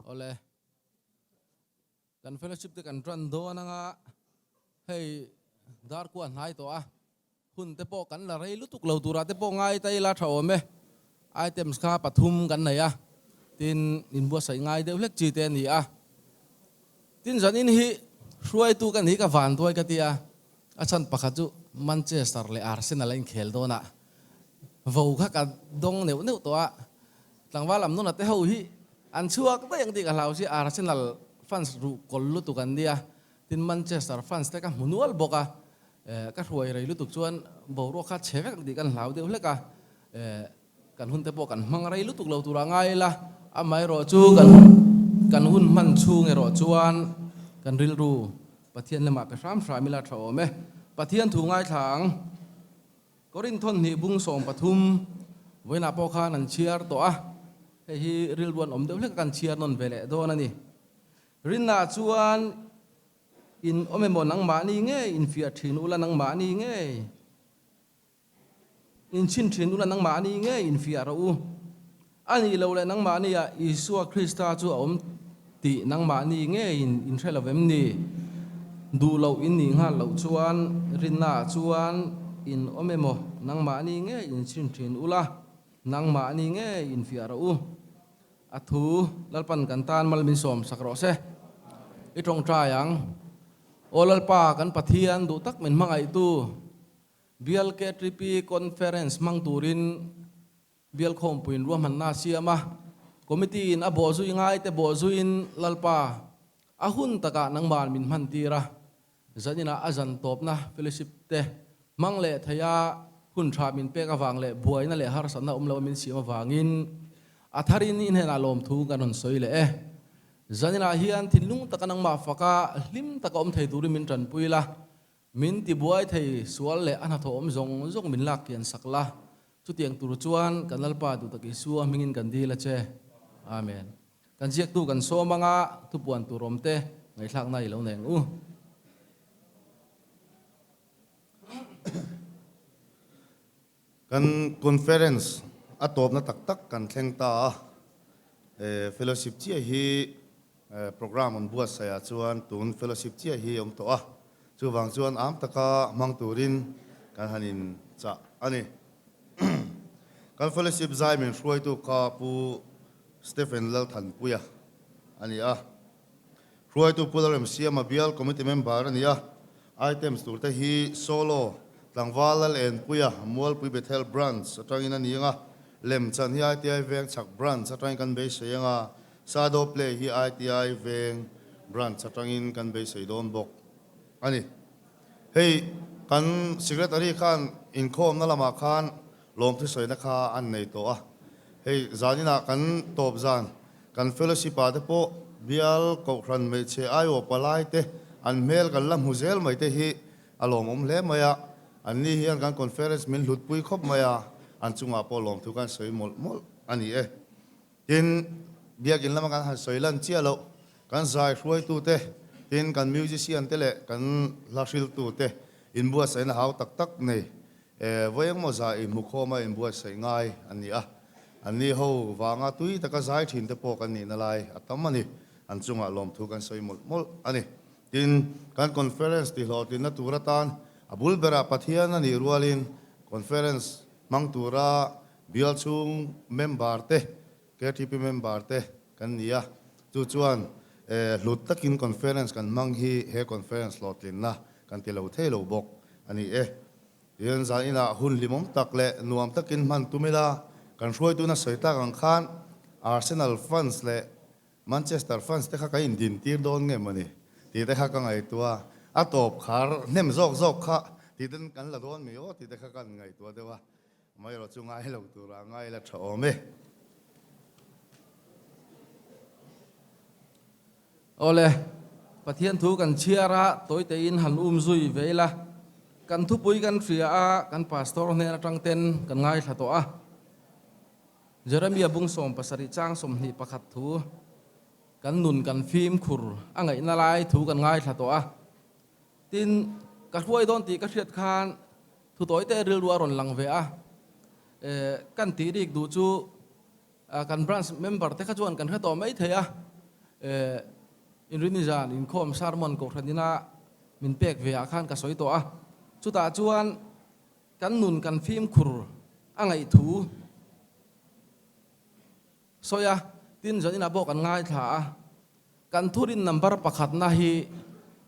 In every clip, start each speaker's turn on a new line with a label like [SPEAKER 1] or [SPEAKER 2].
[SPEAKER 1] Awle, kan fellowship te kan tan dawn anga hei dar kua hnai tawh a, hun te pawh kan la rei lutuk lo turah te pawh ngai ta ila tha awm e. Items kha pathum kan nei a, tin inbuatsaih ngai deuh hlek chi te a ni a. Tin zanin hi hruaitu ka ni ka van duai ka ti a, a chhan pakhat chu Manchester leh Arsenal a inkhel dawn a, vo kha ka dawng neuh neuh tawh a, tlangval lam nuna te ho hi an chhuak daih ang tih ka hlau si, Arsenal fans ruh kawl lutuk an nia, tin Manchester fans te ka hmu nual bawk a, ka hruai rei lutuk chuan boruak kha chhe vek ang tih kan hlau deuh hlek a, Kan hun te pawh kan hmang rei lutuk lo turah ngai ila, amaherawh chu kan kan hun hman chhung erawh chuan kan rilru Pathian lamah pe hram hram ila tha awm e. Pathian thu ngaithla ang. Korinth thawnhnih bung 13 vawiinah pawh khan an chhiar tawh a, hei hi rilru an awm deuh hlek a kan chhiar nawn ve leh dawn a ni. Rinna chuan in awm emaw nangmahni ngei infiah thin ula nangmahni ngei. Inchhin thin ula nangmahni ngei infiah rawh u. A nih loh leh nangmahniah Isua Krista chu a awm tih nangmahni ngeiin inhre lo vem ni? Duh loh in nih nghal loh chuan rinnaah chuan in awm emaw nangmahni ngei inchhin thin ula nangmahni ngei infiah rawh u. A thu Lalpan kan tan mal min sawm sak rawh se. I tawngtai ang. Aw Lalpa kan Pathian duh tak min hmangaihtu. Bial KTP Conference hmang turin Bial khawmpuiin ruahmanna a siam a, Committee in a bawhzui ngaite bawhzuiin Lalpa a hun takah nangmah min hman tir a, zaninah a zan tawpna fellowship te hmang leh thei a, hun tha min pek avang leh buaina leh harsatna awm lo a min siam avangin a tharin i hnenah lawmthu kan rawn sawi leh e. Zaninah hian thinlung taka nangmah faka hlim taka awm thei turin min tanpui la, Min tibuai thei sual leh a hnathawh awm zawng zawng min lak kian sak la, chutiang tur chuan kan Lalpa duhtak Isua hmingin kan dil a che. Amen. Kan ziaktu kan sawm anga thupuan tur awm te ngaihthlakna i lo nei ang u.
[SPEAKER 2] Kan conference a tawpna tak tak kan thleng ta a, fellowship chiah hi program an buatsaih ah chuan tun fellowship chiah hi a awm tawh a, chuvang chuan am taka hmang turin kan han in chah a ni. Kan fellowship zai min hruaitu kha Pu Stephen Lalthanpuia a ni a, hruaitu Pu Lalremsiama bial committee member a ni a, Items tur te hi Solo, Tlangval Lalenpuia, Mualpui Bethel Branch atangin a ni ang a, Lemchan hi ITI Veng Chhak Branch atangin kan beisei ang a, Sado Play hi ITI Veng Branch atangin kan beisei dawn bawk a ni. Hei kan Secretary khan inkhawmna lamah khan lawmthu sawina kha an nei tawh a, hei zaninah kan tawp zan Kan fellowship ah te pawh bial kohhran hmeichhe aiawh palai te an hmel kan la hmu zel mai te hi a lawmawm hle mai a, an ni hian kan conference min hlutpui khawp mai a, an chungah pawh lawmthu kan sawi mawlh mawlh a ni e. Tin, biakin lama kan han sawi lan chiah loh, kan zai hruaitu te, tin kan musician te leh kan hla hriltu te inbuatsaihna hau tak tak nei Vawi engmaw zah i hmu khawm a inbuatsaih ngai an ni a, an ni ho vanga tui taka zai thin te pawh kan nihna lai a tam a ni. An chungah lawmthu kan sawi mawlh mawlh a ni. Tin, kan conference tihlawhtlinna tur atan a bul berah Pathian a nih rualin conference hmang tura bial chhung member te, KTP member te kan ni a, chu chuan hlut takin conference kan hmang hi he conference hlawhtlinna kan ti lo thei lo bawk a ni e. Tihian zan inah hun hlimawm tak leh nuam takin hman tum ila, kan hruaituna sawi tak ang khan Arsenal fans leh Manchester fans te kha kan indin tir dawn nge mawni tih te kha ka ngaihtuah a, a tawp khar hnem zawk zawk kha tih ten kan la dawn mi aw tih te kha kan ngaihtuah deuh a, amaherawh chu ngai lo turah ngai la tha awm e.
[SPEAKER 1] Awle, Pathian thu kan chhiar a, tawitein han um zui ve ila. Kan thupui kan hria a, kan pastor hnen atang ten kan ngaithla tawh a. Jeremia bung 70 chang 21 thu, kan nun kan fimkhur a ngaihna lai thu kan ngaithla tawh a. Tin, ka hruai dawn tih ka hriat khan thu tawite rilru a rawn lang ve a. Kan tih rik duh chu, Kan branch member te kha chuan kan hre tawh mai thei a. Inrini zan inkhawm sermon kohhran ina min pek ve ah khan ka sawi tawh a, chutah chuan kan nun kan fimkhur a ngaih thu sawi a, tin zan inah pawh kan ngaithla a, kan thurin number pakhatna hi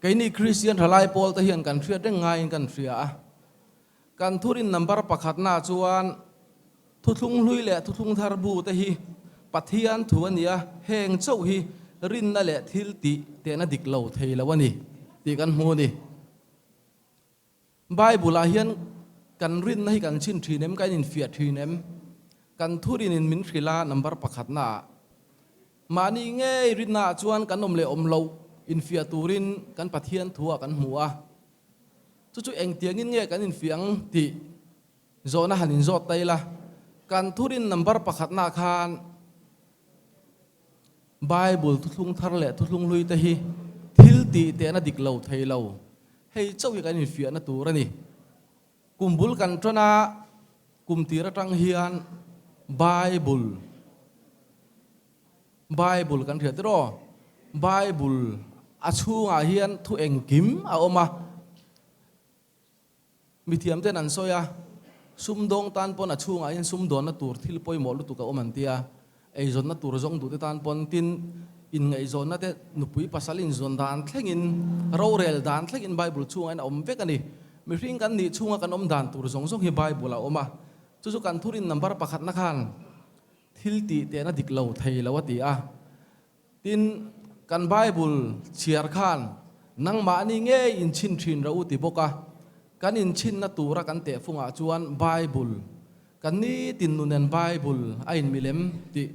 [SPEAKER 1] keini Kristian thalai pawl te hian kan hriat reng ngaiin kan hria a, kan thurin number pakhatna chuan Thuthlung hlui leh thuthlung thar bu te hi Pathian thu a ni a, heng chauh hi rinna leh thil tih tehna dik lo thei lo a ni tih kan hmu a ni. Bible-ah hian kan rinna hi kan chhin thin em, kan infiah thin em? Kan thurinin min hrilh a, number pakhatnaah mahni ngei rinnaah chuan kan awm leh awm loh infiah turin kan Pathian thu-ah kan hmu a. Chu chu engtiangin nge kan infiah ang tih Zawhna han inzawt ta ila, kan thurin number pakhatna khan Bible thuthlung thar leh thuthlung hlui te hi thil tih tehna dik lo thei lo, hei chauh hi kan infiahna tur a ni. Kum bul kan tan a, kum tir atang hian Bible Bible kan hriat tiraw? Bible a chhungah hian thu engkim a awm a. Mithiam ten an sawi a, sumdawng tan pawn a chhungah hian sumdawnna tur thil pawimawh lutuk a awm an ti a, eizawnna tur zawng duhte tan pawn tin inngaihzawnna te nupui pasal inzawn dan thlengin rorel dan thlengin Bible chhungah hian a awm vek a ni. Mihring kan nih chhunga kan awm dan tur zawng zawng hi Bible a awm a, chu chu kan thurin number pakhatna khan thil tih tehna dik lo thei lo a ti a. Tin, kan Bible chhiar khan nangmahni ngei inchhin thin rawh u ti bawk a, kan inchhinna tura kan tehfungah chuan Bible, kan nitin nunen Bible a inmilem tih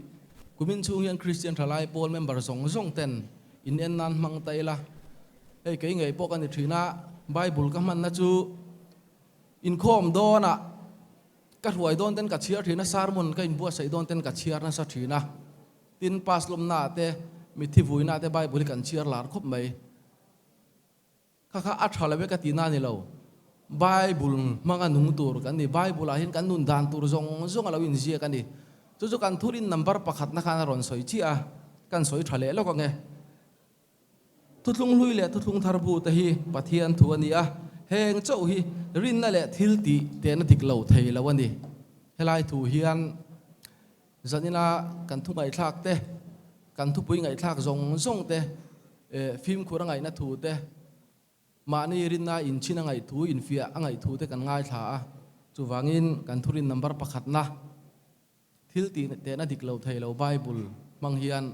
[SPEAKER 1] kumin chhung hian Kristian Thalai Pawl member zawng zawng ten in en nan hmang ta ila. Hei kei ngei pawh ka ni thin a, Bible ka hmanna chu inkhawm dawnah ka hruai dawn ten ka chhiar thin a, sermon ka inbuatsaih dawn ten ka chhiar nasa thin a. Tin, pass lawmnaah te, mitthi vuinaah te Bible hi kan chhiar lar khawp mai. Kha kha a tha lo e ka tihna a ni lo. Bible hmanga nung tur kan ni. Bible-ah hian kan nun dan tur zawng zawng a lo inziak a ni. Chu chu kan thurin number pakhatna khan a rawn sawi chiah a, kan sawi tha leh lawk ang e. Thuthlung hlui leh thuthlung thar bu te hi Pathian thu a ni a, heng chauh hi rinna leh thil tih tehna dik lo thei lo a ni. Helai thu hian Zanina kan thu ngaihthlak te, kan thupui ngaihthlak zawng zawng te, fimkhur a ngaihna thu te, mahni rinna inchhin a ngaih thu, infiah a ngaih thu te kan ngaithla a. Chuvangin kan thurin number pakhatna thil tih tehna dik lo thei lo Bible hmang hian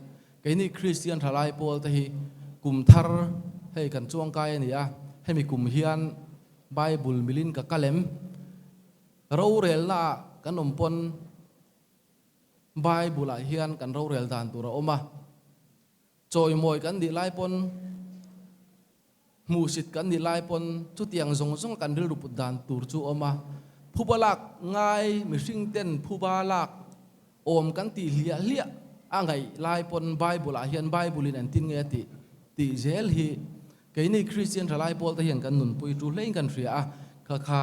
[SPEAKER 1] keini Kristian thalai pawl te hi kum thar hei kan chuangkai a ni a, hemi kum hian Bible milin ka kal em? Rorelnaah kan awm pawn Bible-ah hian kan rorel dan tur a awm a. Chawimawi kan nih lai pawn, hmuhsit kan nih lai pawn chutiang zawng zawng kan rilru put dan tur chu a awm a. Phuba lak ngai mihring ten phuba lak awm kan tih hliah hliah a ngaih lai pawn Bible-ah hian Bible-in engtin nge a tih tih zel hi Keini Kristian thalai pawl te hian kan nunpui tu hlein kan hria a, kha kha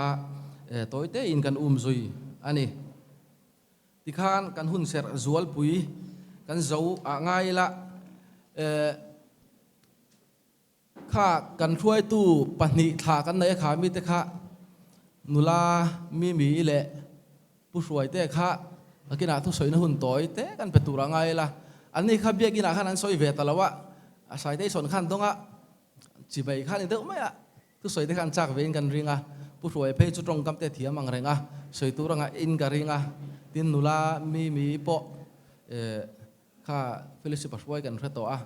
[SPEAKER 1] tawi tein kan um zui a ni. Tikhan kan hun serh zualpui kan zo ah ngai ila, kha kan hruaitu pahnih thla kan nei a kha mite kha nula Mimi leh Pu Hruaite kha a kinah thusawina hun tawi te kan pe tur a ngai ila, anni kha biakinah khan an sawi ve ta lo a, a Saitei sawn khan dawnga chibai kha ni deuh mai a, thusawi te kha an chak vein kan ring a, Pu Hruai phei chu tawngkam te thiam ang reng a, sawi tur anga in ka ring a, tin nula Mimi pawh kha fellowship a hruai kan hre tawh a,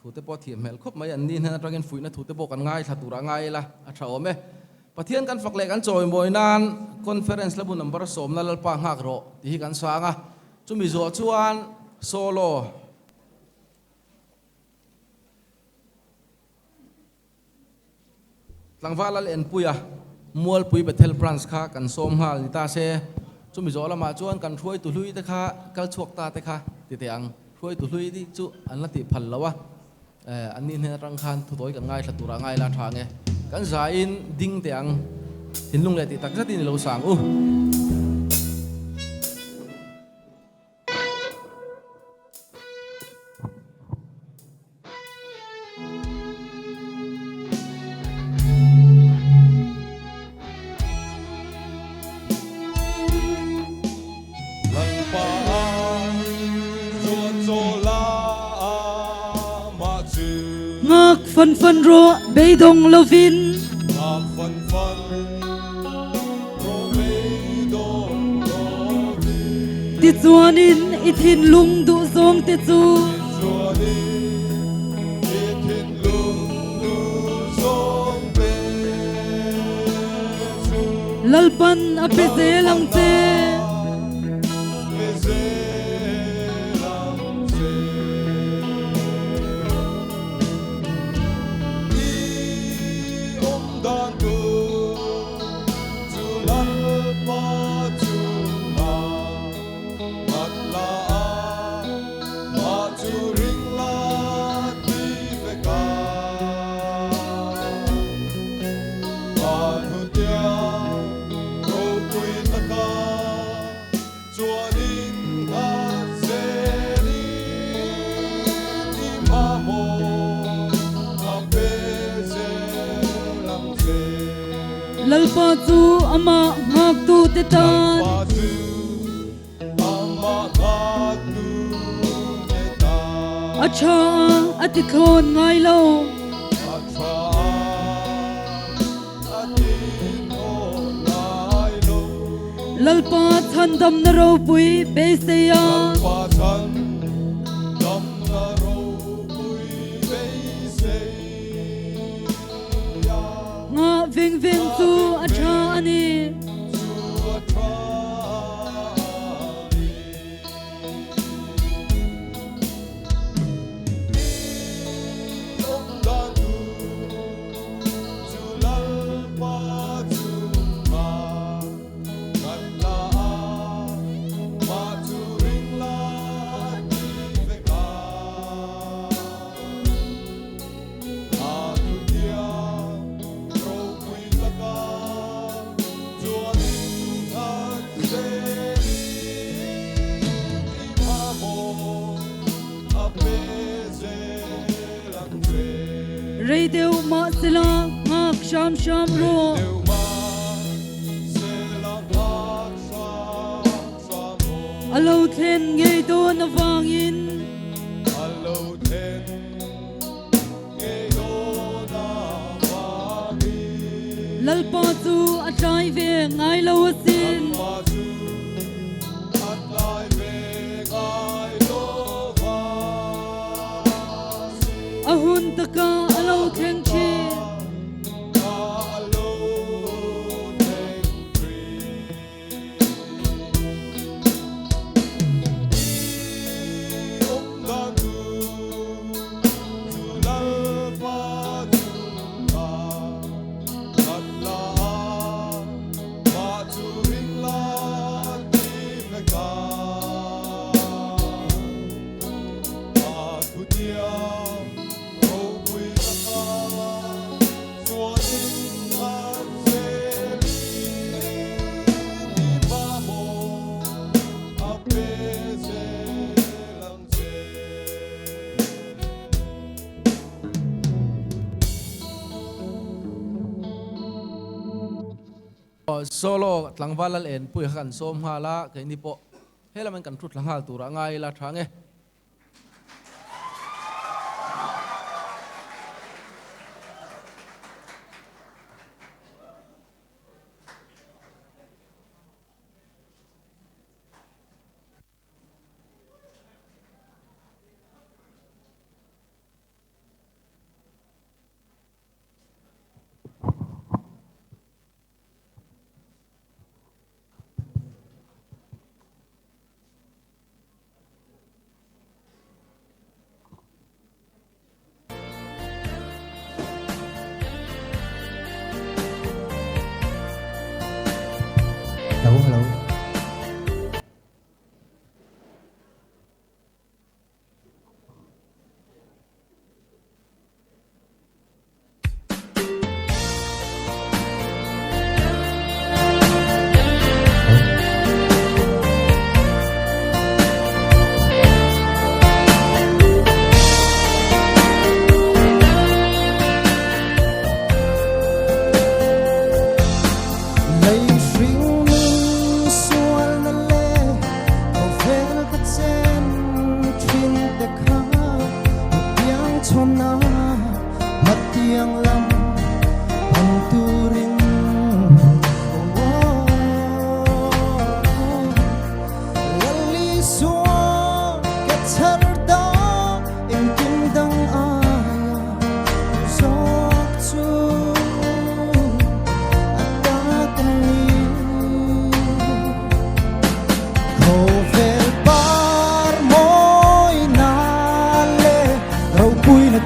[SPEAKER 1] Thu te pawh thiam hmel khawp mai an ni hnen atangin fuihna thu te pawh kan ngaithla tur a ngai ila a tha awm e. Pathian kan fak leh kan chawimawi nan Conference la bu number sawmna Lalpa nghak rawh tih hi kan sang a, chumi zawh chuan solo Tlangval Lal Enpuia Mualpui Bethel Branch kha kan sawm nghal ni ta se, chumi zawh lamah chuan kan hruaitu hlui te kha kal chhuak ta te kha ti teh ang. Hruaitu hlui te chu an la tih phal lo a, an ni hnen atang khan thutawi kan ngaithla turah ngai la tha nge. Kan zain ding teh ang, thinlung leh tih tak zetin i lo sang u.
[SPEAKER 3] Ngak fan fan rawh beidawng lovin. Tichuanin i thinlung duhzawng te chu. Lalpan a pe zel ang che. Lalpa chu amah nghaktute tan. A tha a, a ti thlawn ngai lo. Lalpa chhandamna ropui beisei a. Nghah veng veng chu a tha a ni. Rei deuh mah sela nghak hramhram rawh. A lo thlen ngei dawn avangin. Lalpa chu a tlai ve ngai lo asin. A hun taka a lo thleng thin.
[SPEAKER 1] Solo tlangval lal enpui kha kan sawm nghal a, keini pawh helamin kan thu thla nghal turah ngai ila tha nge.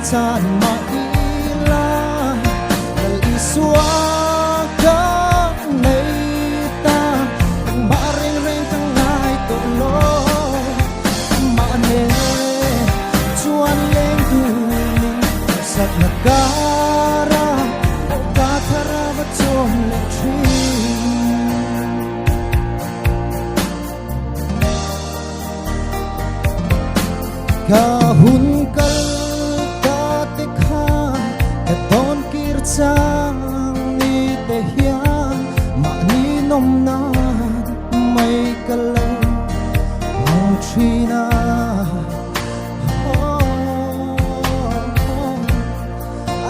[SPEAKER 4] chan mah ila Lal Isua ka nei ta engmah reng reng ka ngai tawh lo amah nen chuan leng dunin harsatna kara pawh ka thar a va chawm leh thin. Ka hun kal ta te kha ka tawn kir chang ni te hian mahni nawm nan mai ka lo hmang thin a.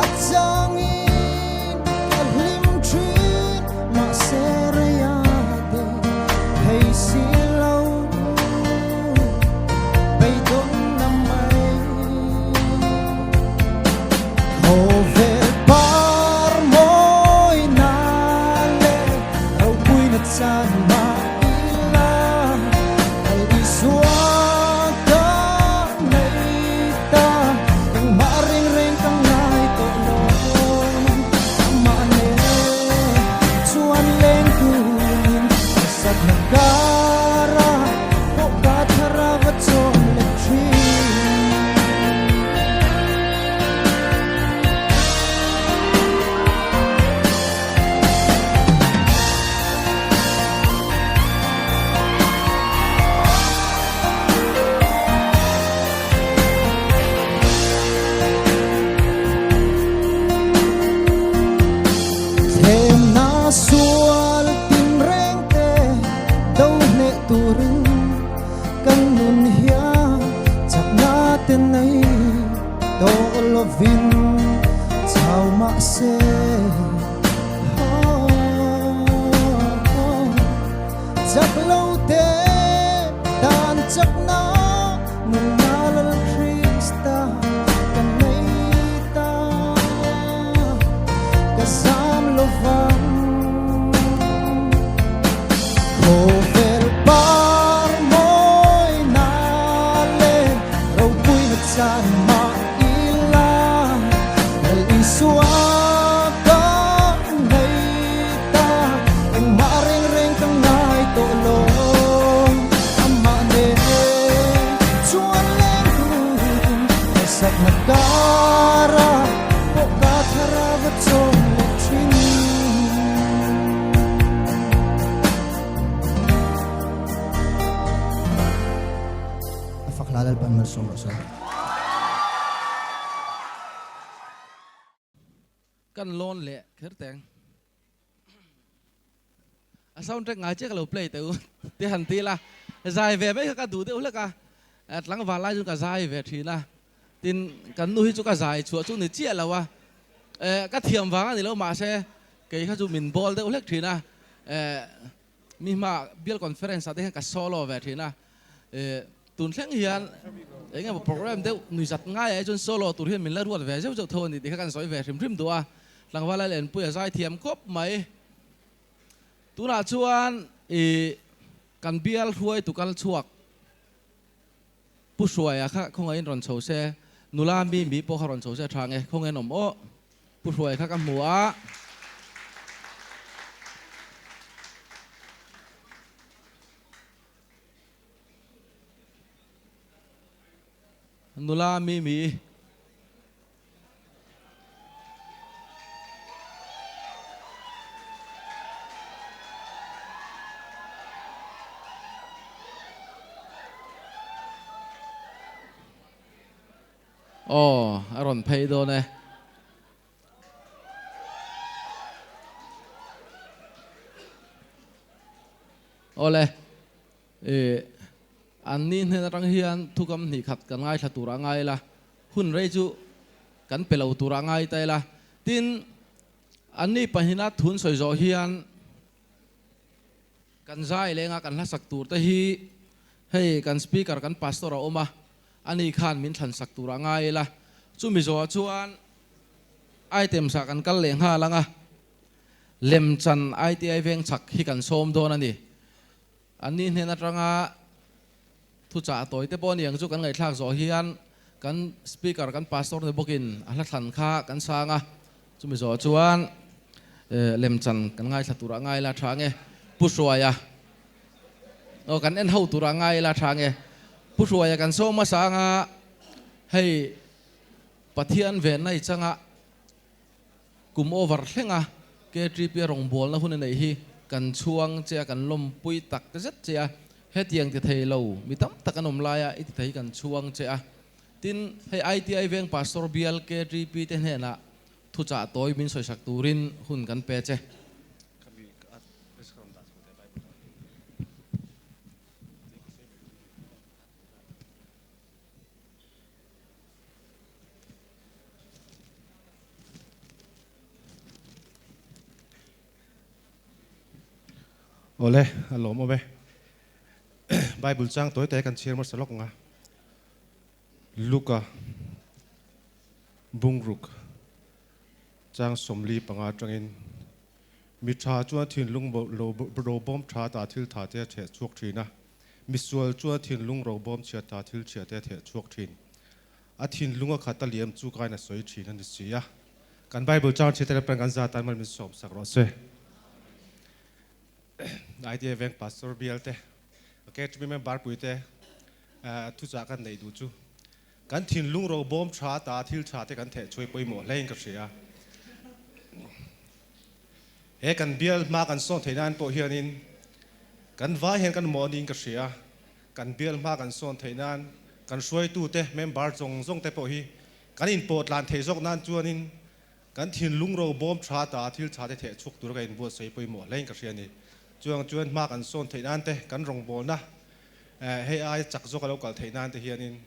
[SPEAKER 4] A changin ka hlim thin mahse reia te thei si lo beidawnna mai. Khawvel par mawina leh ropuina chan mah ila Lal Isua ka nei ta engmah reng reng ka ngai tawh lo amah nen chuan leng turin harsatna kara pawh ka thar a va chawm leh thin. Thlemna sual tinreng te do hneh turin kan nun hian chakna te nei tawh lovin chau mahse Chak lo te dan chakna nunna Lal Krista ka nei ta ka zam lo vang. Khawvel par mawina leh ropuina chan mah ila Lal Isua ka nei ta engmah reng reng ka ngai tawh lo amah nen chuan leng turin harsatna kara pawh ka thar a va chawm leh thin. A fak hla Lalpan malsawm rawh se.
[SPEAKER 1] Kan lawn leh kher teng. A soundtrack ngai chiah ka lo play teh u ti han ti la. Zai ve mai kha ka duh deuh hlek a, tlangval lai chuan ka zai ve thin a. Tin, kan nu hi chu ka zai chhuah chu ni chiah lo a, ka thiam vang a ni lo mahse kei kha chu min bawl deuh hlek thin a. Mi hma bial conference ah te hian ka solo ve thin a, tun thleng hian eng emaw program deuh nuizat ngaiah hi chuan solo tur hian min la ruat ve zeuh zeuh tho a ni tih kha kan sawi ve hrim hrim duh a, tlangval a lenpui a zai thiam khawp mai. Tunah chuan ih kan bial hruaitu kal chhuak Pu Hruaia kha khawngaihin rawn chho se, nula mi mi pawh kha rawn chho se a tha nge, khawngaihin awm aw. Pu Hruaia kha ka hmu a. Nula mi mi. Aw, a rawn phei dawn e. Awle, ih, an ni hnen atang hian thukam hnih khat kan ngaithla tur a ngai la, hun rei chu kan pe lo tur a ngai ta ila. Tin, an ni pahnihna thun sawi zawh hian kan zai lenga kan hlasak tur te hi hei kan speaker kan pastor a awm a, ani khan min thlan sak tur a ngai ila. Chumi zawhah chuan items ah kan kal leh nghal ang a, lemchan ITI veng chhak hi kan sawm dawn a ni. An ni hnen atanga thuchah tawi te pawh a ni ang chu kan ngaihthlak zawh hian Kan Speaker kan Pastor ni bawkin a hla thlan kha kan sang a, chumi zawh chuan lemchan kan ngaithla turah ngai la tha nge Pu Hruaia aw kan en ho turah ngai la tha nge Pu Hruaia kan sawm hmasa anga hei Pathian venna i changa kum over thlenga KTP a rawngbawlna hun a neih hi kan chhuang che a, kan lawmpui tak zet che a, hetiang ti thei lo mi tam tak an awm laia i ti thei kan chhuang che a. Tin, hei ITI veng Pastor bial KTP te hnenah thuchah tawi min sawisak turin hun kan pe che.
[SPEAKER 5] Awle, a lawm awm e. Bible chang tawi tawi kan chhiar hmasa lawk ang a. Luka bungruk chang 45 atangin mi tha chuan thinlung robawm tha ta thil tha te a theh chhuak thin a, misual chuan thinlung robawm chhia ta thil chhia te a theh chhuak thin. A thinlung a khat a liam chu kain a sawi thin a ni si a. Kan Bible chang chhete lepran kan za tan mal min sawm sak rawh se. ITA Veng Pastor bial te, KHB member pui te thuchah kan neih duh chu kan thinlung ro bawm tha ta thil tha te kan theh chhuai pawimawh hlein ka hria. He kan bial hma kan sawn theih nan pawh hianin kan vai hian kan mawh niin ka hria. Kan bial hma kan sawn theih nan kan hruaitute, member zawng zawng te pawh hi kan inpawh tlan theih zawk nan chuanin kan thinlung ro bawm tha ta thil tha te theh chhuak tur ka inbuatsaih pawimawh hlein ka hria a ni. Chuang chuan hma kan sawn theih nan te, kan rawngbawlna hei ai chak zawk a lo kal theih nan te hianin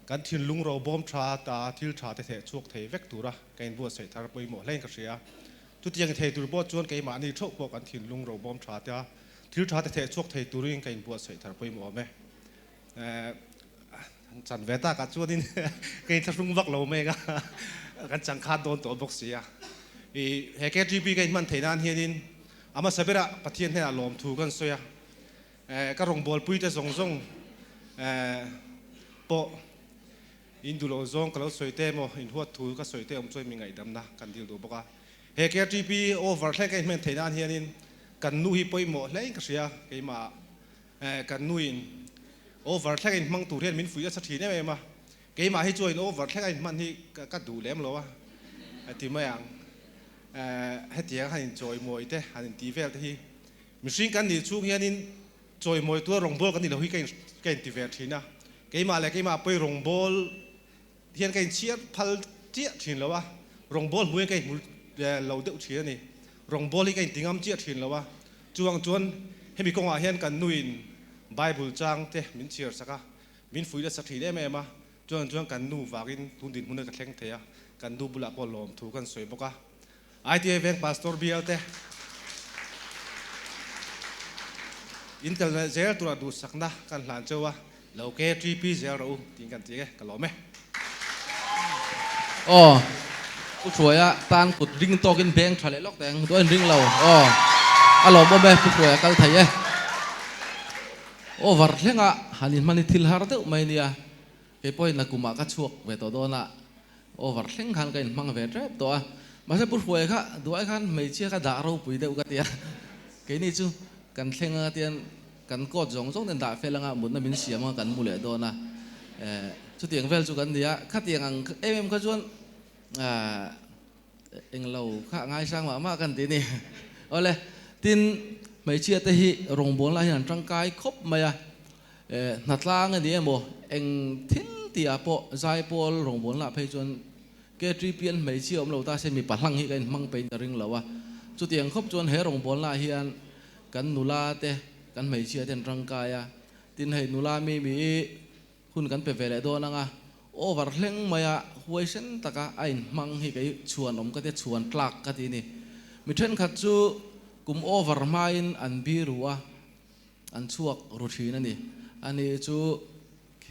[SPEAKER 5] kan thinlung ro bawm tha ta thil tha te theh chhuak thei vek tura ka inbuatsaih thar pawimawh hlein ka hria. Chutiang thei tur pawh chuan keimahni theuh pawh kan thinlung ro bawm tha te a thil tha te theh chhuak thei turin ka inbuatsaih thar pawimawh awm e. Chan ve takah chuanin ka inthlahrung vak lo mai a, kan changkhat dawn tawh bawk si a. I he KTP ka inhman theih nan hianin a hmasa berah Pathian hnenah lawmthu kan sawi a, ka rawngbawlpui te zawng zawng pawh in duh loh zawng ka lo sawi te emaw inhuat thu ka sawi te awm chuan mi ngaihdamna kan dil duh bawk a. He KTP over thleng ka inhman theih nan hianin kan nu hi pawimawh hlein ka hria keimah. Kan nuin over thleng a inhmang tur hian min fuih nasa thin em em a, keimah hi chuan over thleng a inhman hi ka duh lem lo a ti mai ang. Hetiang han inchawimawi te, han intih vel te hi mihring kan nih chhung hianin chawimawi tura rawngbâwl kan ni lo hi ka inti ve thin a, keimah leh keimah pawi rawngbâwl hian ka inchhiar phal chiah thin lo a, rawngbâwl hmuh hian ka inhmu lo deuh thin a ni. Rawngbâwl hi ka inti ngam chiah thin lo a, chuang chuan hemi kawngah hian kan nuin Bible chang te min chhiar sak a, min fuih nasa thin em em a, chuan chuan kan nu vangin tun dinhmun ka thleng thei a, kan nu bulah pawh lawmthu kan sawi bawk a. ITA Veng Pastor bial te intel zel tura duhsakna kan hlan cheu a, Lo KTP zel rawh u tiin kan ti e, ka lawm e.
[SPEAKER 1] Aw, Pu Hruaia tan kut ring tawkin beng tha leh lawk teh ang, duain ring lo. Aw, a lawmawm e, Pu Hruaia kal thei e. Over thlenga han inhman hi thil har deuh mai nia, kei pawhin nakumah ka chhuak ve tawh dawn a, over thleng khan ka inhmang ve tep tawh a. Mahse Pu Hruaia kha duai khan hmeichhia kha dah ropui deuh ka ti a, keini chu kan thleng anga tian Kan coat zawng zawng ten dah fel anga mutna min siam anga kan mu leh dawn a, chutiang vel chu kan ni a, khatiang ang em em kha chuan englo kha ngaisang mah mah kan ti a ni. Awle, tin hmeichhia te hi rawngbawlna ah hian an tangkai khawp mai a, hnatlang a ni emaw eng thil tih ah pawh zaipawl rawngbawlna ah phei chuan KTP an hmeichhia awm lo ta se mipa hlang hi ka inhmang peiin ka ring lo a, chutiang khawp chuan he rawngbawlna ah hian Kan nula te, kan hmeichhia te an tangkai a, tin hei nula mi mi hun kan pe ve leh dawn ang a, over hleng maia huaisen taka a inhmang hi kei chhuan awm ka tia chhuan tlak ka ti ni. Mi thenkhat chu kum over hmain an bi ru a, an chhuak ru thin a ni. Ani chu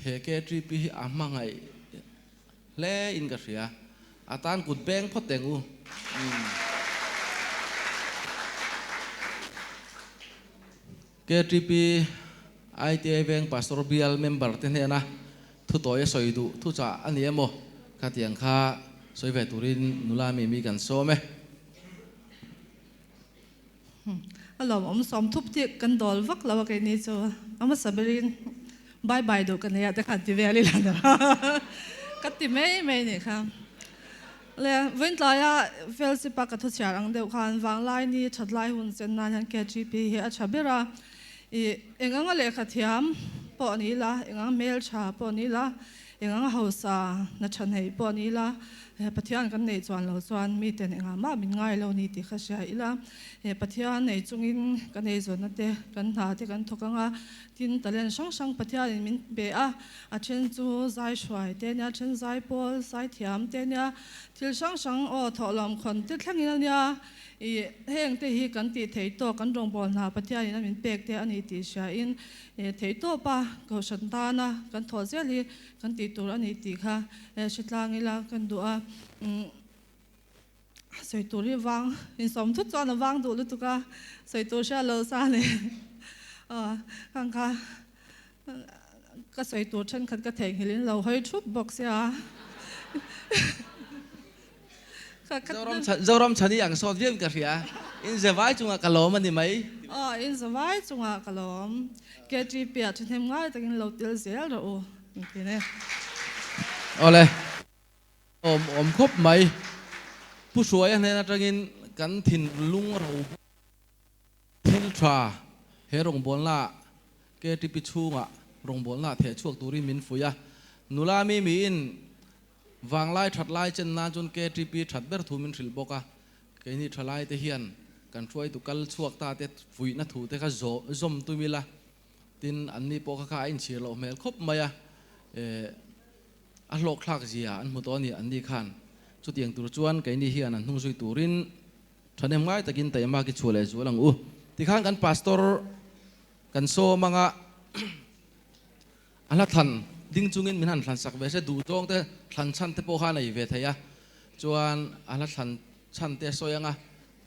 [SPEAKER 1] he KTP hi a hmangaih hle in ka hria. A tan kut beng phawt teng u. KTP ITI Veng Pastor Bial member te hnena Thutawi a sawi duh thuchah a ni emaw khatiang kha sawi ve turin nula mi mi kan sawm e.
[SPEAKER 6] A lawmawm sawm thup tih kan dawl vak lo a keini chu a hmasa berin bye bye duh ka nei a te khan ti vel ila ka ti mai mai nih kha. Le vawiintlaia fellowship a ka thu chhiar ang deuh khan vanglai ni thatlai hun chen nan hian KGP hi a tha ber a, ih eng anga lehkha thiam pawh ni ila, eng anga hmeltha pawh ni ila, eng anga hausa hna tha nei pawh ni ila, Pathian kan neih chuan lo chuan miten engah mah min ngai lo ni tih kha hria ila, Pathian nei chungin kan eizawnna te, kan hna te kan thawk anga, tin talent hrang hrang Pathianin min pe a, A then chu zai hruai te nia, then zai pawl, zai thiam te nia, thil hrang hrang aw thawhlawm khawn te thlengin a nia. Ih heng te hi kan tih theih tawk, kan rawngbâwl hna Pathianin a min pek te a ni tih hriain theih tawp a, Kohhran tana kan thawh zel hi kan tih tur a ni tih kha hre tlang ila kan duh a. Sawi tur hi vang, insawm thut chuan a vang duh lutuk a, sawi tur hria lo sa le aw khang kha ka sawi tur thenkhat ka theihnghilh in lo hawi thup bawk sia.
[SPEAKER 1] Zoram chhani ang sawt viau in ka hria, in zavai chungah ka lawm a ni mai.
[SPEAKER 6] Aw in zavai chungah ka lawm, KTP ah thahnem ngai takin lo tel zel rawh u, engtin e.
[SPEAKER 1] Awle. Awm awm khawp mai. Pu Hruaia hnen atangin kan thinlung ro thil tha he rawngbawlna KTP chhungah rawngbawlna theh chhuak turin min fuih a. Nula mi miin vanglai that lai chen nan chuan KTP that ber thu min hrilh bawk a. Keini thalai te hian kan hruaitu kal chhuak ta te fuihna thu te kha zawm tum ila. Tin, anni pawh kha kha a inchhir loh hmel khawp mai a. A hlawkthlak zia an hmu tawh a ni anni khan. Chutiang tur chuan keini hian an hnung zui turin thahnem ngai takin taima ki chhuah leh zual ang u. Tikhan kan pastor kan sawm anga a hla thlan ding chungin min han thlan sak ve se duh zawng te thlan chhan te pawh kha a nei ve thei a. Chuan a hla thlan chhan te a sawi anga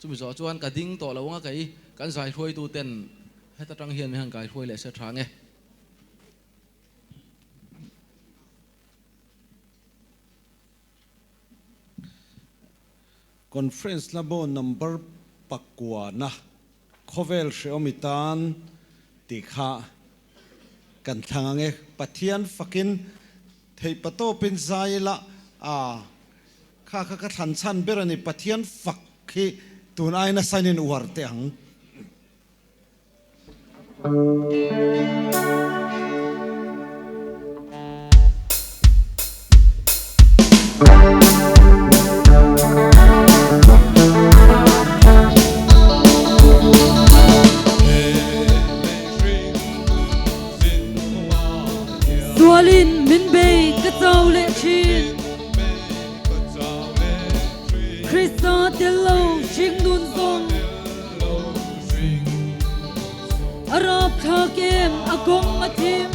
[SPEAKER 1] chumi zawh chuan ka ding tawh lo anga kei kan zai hruaitu ten heta tang hian min han kai hruai leh se tha nge.
[SPEAKER 7] Conference la bo number pakuana khawvel hreawm i tan tih kha kan thlang ang e. Pathian fakin theih patawpin zai ila a kha kha ka thlan chhan ber a ni. Pathian fak hi tun aiin a sign in uar teh ang.
[SPEAKER 3] Sualin min bei ka chau leh thin. Krista tel lo hringnun zong. A rapthlak em a kong a thim.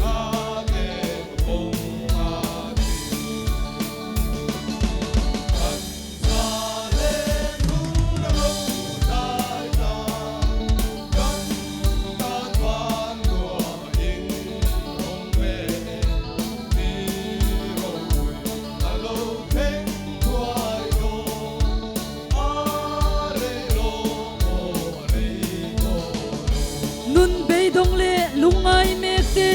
[SPEAKER 3] Nun beidong le lungngai mek te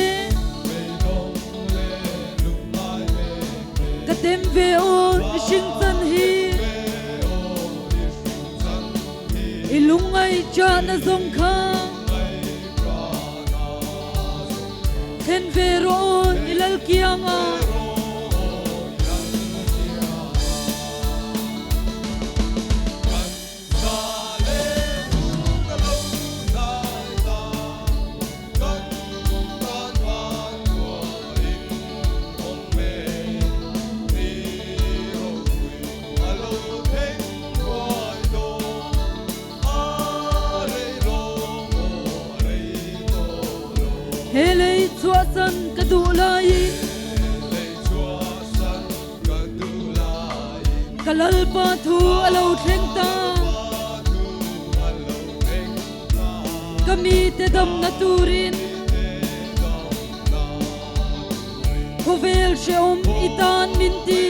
[SPEAKER 3] Ka tem ve aw i hring can hi I lungngai cha na zong kha Thlen ve rawh aw i lal kiangah. He lei chuahsan ka duh lai i Ka lalpa thu a lo thleng ta. Ka mite damna turin. Khawvel hrehawm i tan min ti.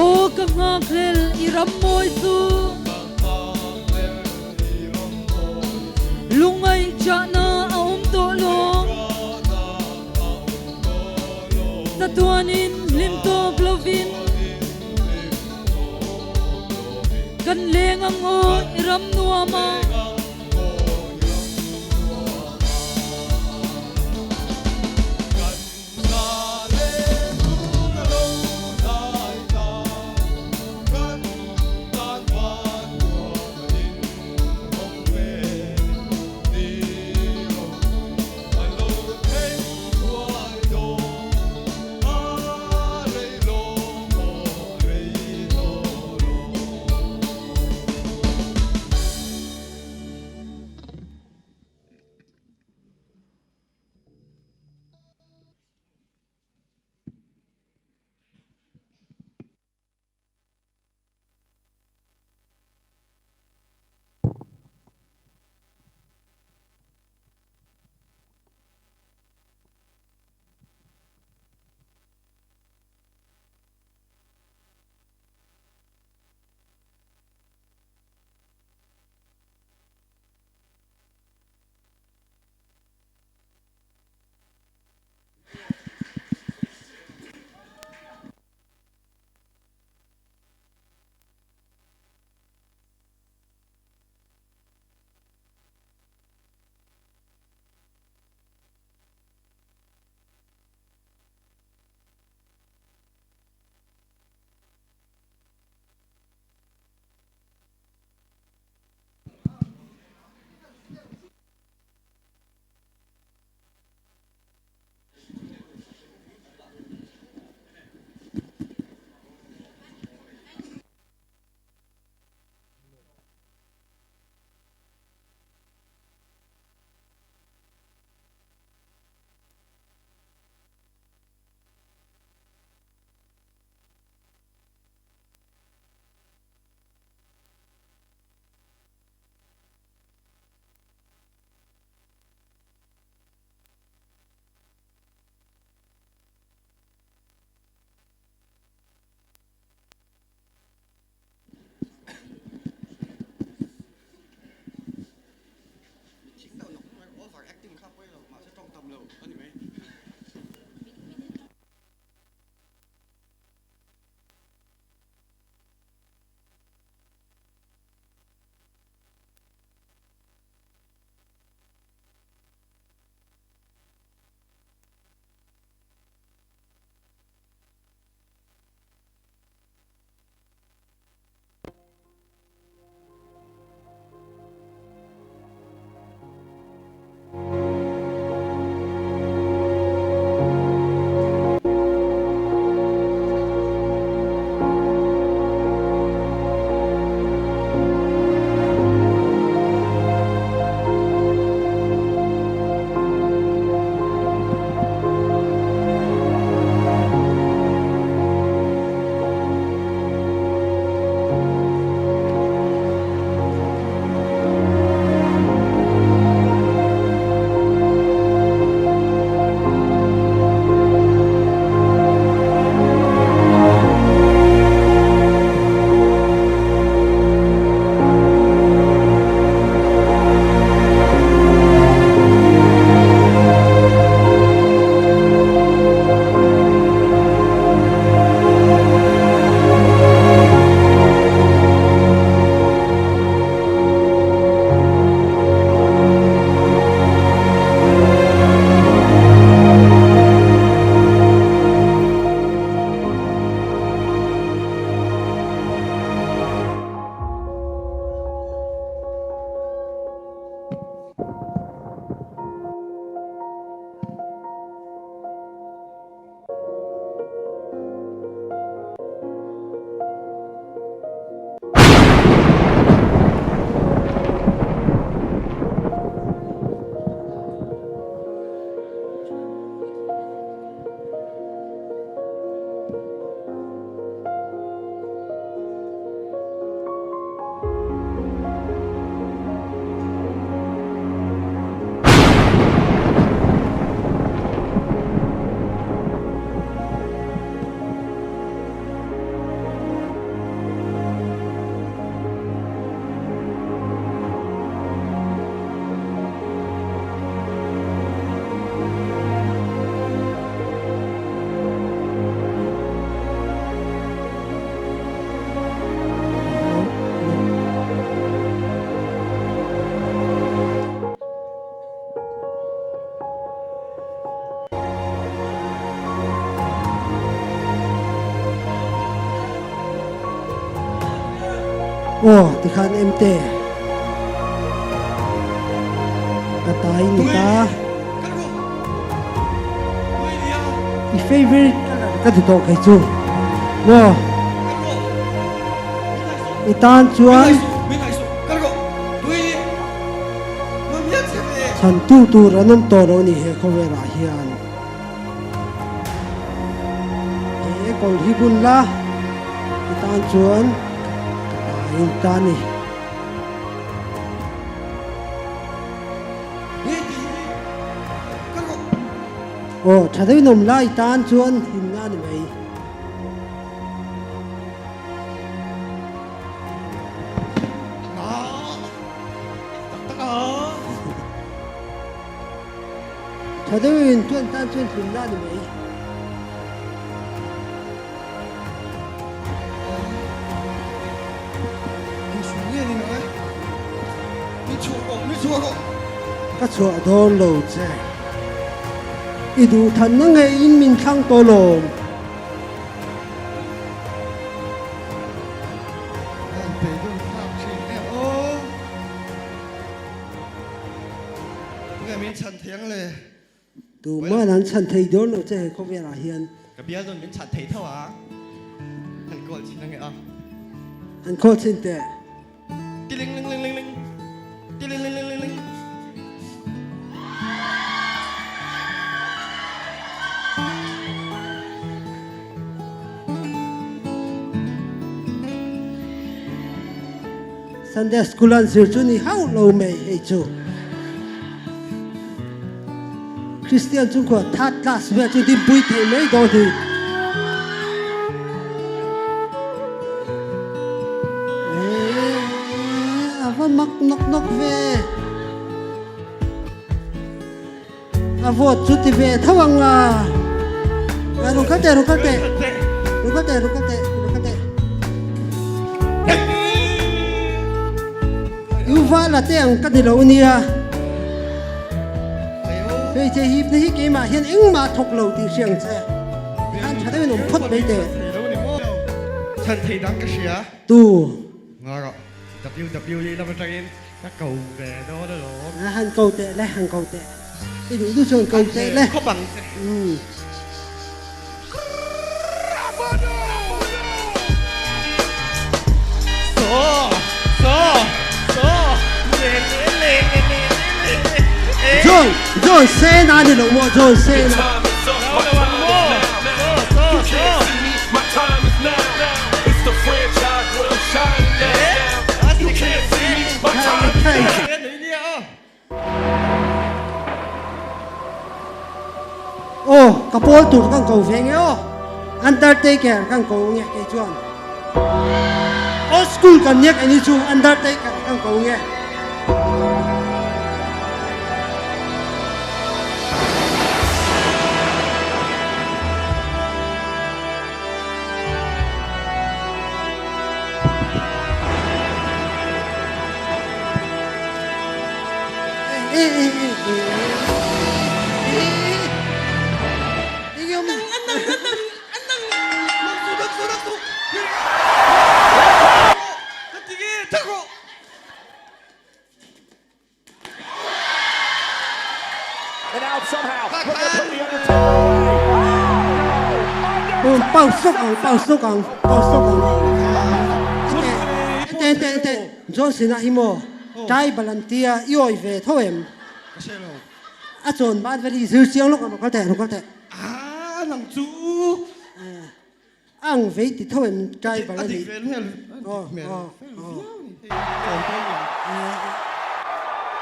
[SPEAKER 3] Aw ka nghakhlel i ram mawi chu. Lungaihchahna a awm tawh lo. Chatuanin hlim tawp lovin. Kan leng ang aw i ram nuam a.
[SPEAKER 8] Aw tikhan emte ka tai ni ta. I favorite color ka ti tawh kei chu maw? I tan chuan chhantu tur an awm tawh lo ni he khawvelah hian. He kawr hi bun la i tan chuan ka tain ta ni. Aw, tha deuhin awm la i tan chuan hlimna a ni mai. Tha deuhin tuan tan chuan hlimna a ni mai. Ka chhuah dawn lo che. I duhthanna ngeiin min thlang tawh lawm. Tuman an chhan thei dawn lo che he khawvelah hian.
[SPEAKER 9] Ka bial dawn min chhan thei tho a, han call chhin ange a.
[SPEAKER 8] Han call chhin teh.
[SPEAKER 9] Tiling ling ling ling ling tiling ling ling ling ling.
[SPEAKER 8] Sunday school an zir chu ni hauh lo mai hei chu. Christian chungkhua third class vel chu dinpui thei mai dawn hi. A va mak nawk nawk ve. A vote chu ti ve tho ang a. Rawn kal teh, rawn kal teh. Rawn kal teh, rawn kal teh, rawn kal teh. Yuva la te ang ka ni lo nia. Hmeichhe hipna hi keimah hian engmah thawk lo tih hria ang che. Khan tha deuhin awm phawt mai teh.
[SPEAKER 9] Chhan thei dang ka hria.
[SPEAKER 8] Tu.
[SPEAKER 9] Ngarawh WWE lam atangin Ka ko ve dawn alawm.
[SPEAKER 8] A han ko teh le, han ko teh. I duh duh chuan ko teh le.
[SPEAKER 9] Khawp ang che. So, so, so, le le le le le le le.
[SPEAKER 8] John, John Cena ni lo maw John Cena. Aw ka pawl tur kan ko ve nge aw Undertaker kan ko nge kei chuan Old school kan niak ani chu Undertaker kan ko nge. Pau suk ang, pau suk ang, pau suk ang. Te te te, John Cena hi maw tribal an tia i awi ve tho em? A chawn ban veli zir chiang lawk ang kal teh, kal teh.
[SPEAKER 9] Ah, nang chu.
[SPEAKER 8] Ang vei ti tho em driver a nih. Aw aw aw.